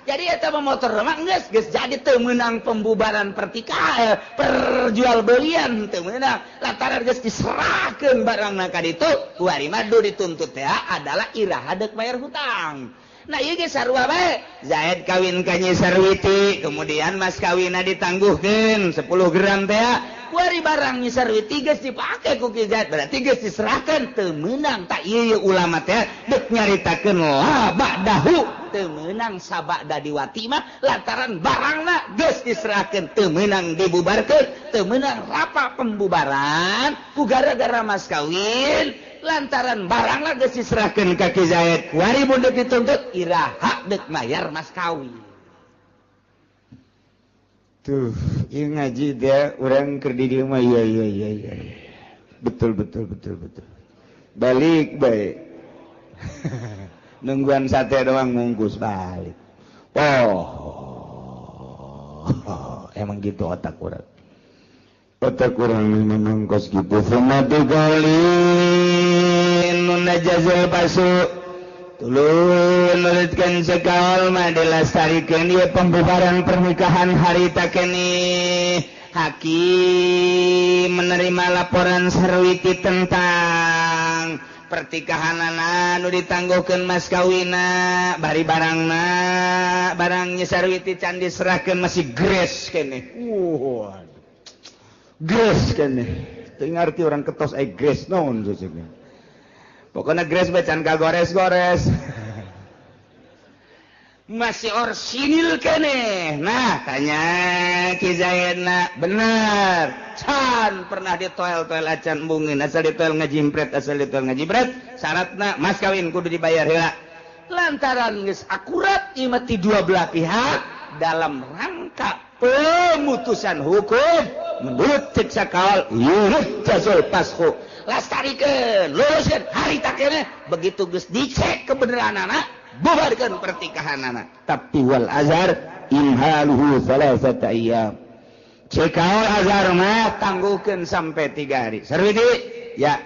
Jadi eta mah motor mah geus geus jadi teu meunang pembubaran pertikahan, perjual belian teu meunang lantaran geus diserahkeun barangna ka ditu, kuari mah dituntut teh adalah iraha deuk bayar hutang. Nah ieu ge sarua bae, Zaid kawin ka Nyi Sarwiti, kemudian mas kawinna ditangguhkeun 10 gram teh. Kuari barang Nyi Sarwiti geus dipake ku Ki Zaid, berarti geus diserahkeun teu meunang. Tak ieu ulama teh deuk nyaritakeun la ba'dahu, teu meunang sabada diwati mah lantaran barangna geus diserahkeun teu meunang dibubarkeun, teu meunang rapa pembubaran ku gara-gara mas kawin lantaran barangna geus diserahkeun ka Ki Zaid. Kuari mun deuk dituntut iraha deuk mayar mas kawin. Tuh, ieu ngaji dia urang keur di dieu mah iya iya iya iya. Betul betul betul betul. Balik bae. Nungguan sate doang mungkus balik. Oh, emang gitu otak urang. Otak urang memang kos gitu. Fuma tugalin nunajazul basu. Tuluy nulitkeun sekaol mah dilestarikan ieu pembubaran pernikahan harita keneh. Hakim menerima laporan Sarwiti tentang
Pertikahanana nu ditangguhkeun mas kawina bari barangna barang Nyi Sarwiti can diserahkeun masih gres keneh. Waduh. Gres keneh. Teu ngarti urang ketos ai gres naon seuseukna. Pokona gres bae can kagores-gores. Masih orsinil keneh. Nah, tanya Ki Zaidna, bener. Can pernah ditoel-toel acan embungeun, asal ditoel ngajimpret, asal ditoel ngajimpret, syaratna mas kawin kudu dibayar heula. Lantaran geus akurat ieu mah ti dua belah pihak dalam rangka pemutusan hukum menurut cek sakal yurjazul pasku. Lastarikeun, luruskeun harita keneh, begitu geus dicek kebenaranana bubarkan pertikahan anak. Tapi wal azhar imhaluhu salasata ayyam. Cekal azhar mah tangguhkeun sampai 3 hari. Sarwiti, ya.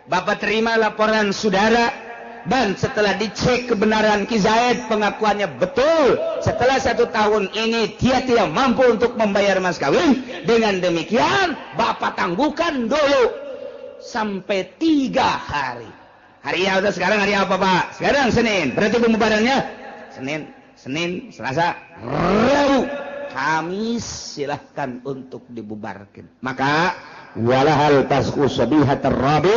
Bapak terima laporan saudara dan setelah dicek kebenaran Ki Zaid pengakuannya betul. Setelah 1 tahun ini dia tidak mampu untuk membayar mas kawin. Dengan demikian Bapak tangguhkan dulu sampai 3 hari. Hari apa sekarang, hari apa Pak? Sekarang Senin. Berarti pembubarannya Senin, Senin, Selasa, Rabu, Kamis silahkan untuk dibubarkan. Maka walahal tasku sabihat rabi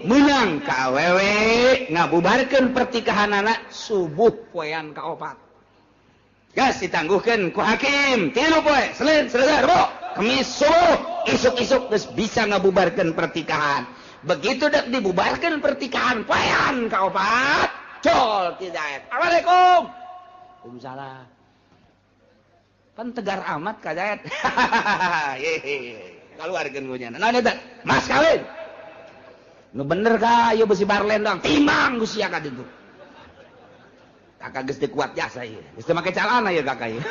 menang ka awewe ngabubarkeun pertikahan anak subuh poean kaopat. Gas ditangguhkeun ku hakim 3 poe, Senin, Selasa, Rabu, Kamis subuh isuk-isuk geus bisa ngabubarkeun pertikahan. Begitu dak dibubarkan pertikahan poean kaopat, col tidak. Assalamualaikum. Waalaikumsalam. Pan tegar amat ka Zaid. Keluarkeun ku nya. Naon eta? Mas kawin. Nu bener ka ieu besi barlen doang. Timbang ku sia ka ditu. Kakak geus teu kuat jasa ieu. Geus teu make calana ieu kakak ieu.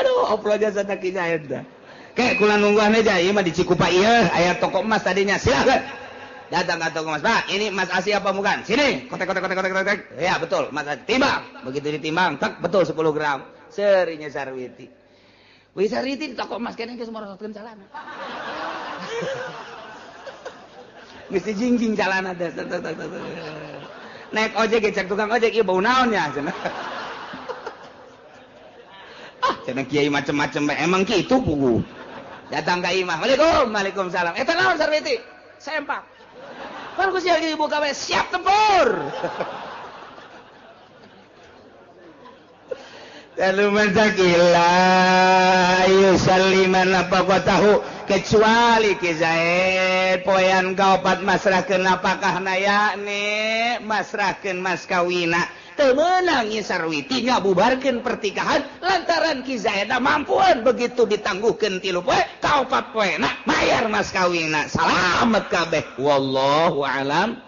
Aduh, oplo jasa ta ki Zaid dah. Kayak kula nungguan aja, ieu mah di Cikupa ieu aya toko emas tadinya. Silakan. Datang ke toko emas, Pak, ini emas asli apa bukan? Sini, kotek kotek kotek kotek kotek. Ya, betul, emas asli. Timbang. Begitu ditimbang, tek betul 10 gram. Serinya Sarwiti. Wih Sarwiti di toko emas kene geus morosotkeun calana. Geus dijingjing calana teh. Naik ojek cek tukang ojek ieu bau naon nya cenah. Ah, cenah kiai macem-macem bae. Emang kitu pugu. Datang ka imah. Waalaikum, waalaikumsalam. Eta naon Sarwiti? Sempak. Pan ku sia dibuka bae siap tempur. Lalu mazakila yusalliman nafaqatahu kecuali Ki Zaid poean kaopat masrahkeun napakahna yakni masrahkeun mas kawina. Teu meunang Nyi Sarwiti ngabubarkeun pertikahan lantaran Ki Zaid mampuan begitu ditangguhkeun 3 poe kaopat poena mayar mas kawina salamet kabeh wallahu alam.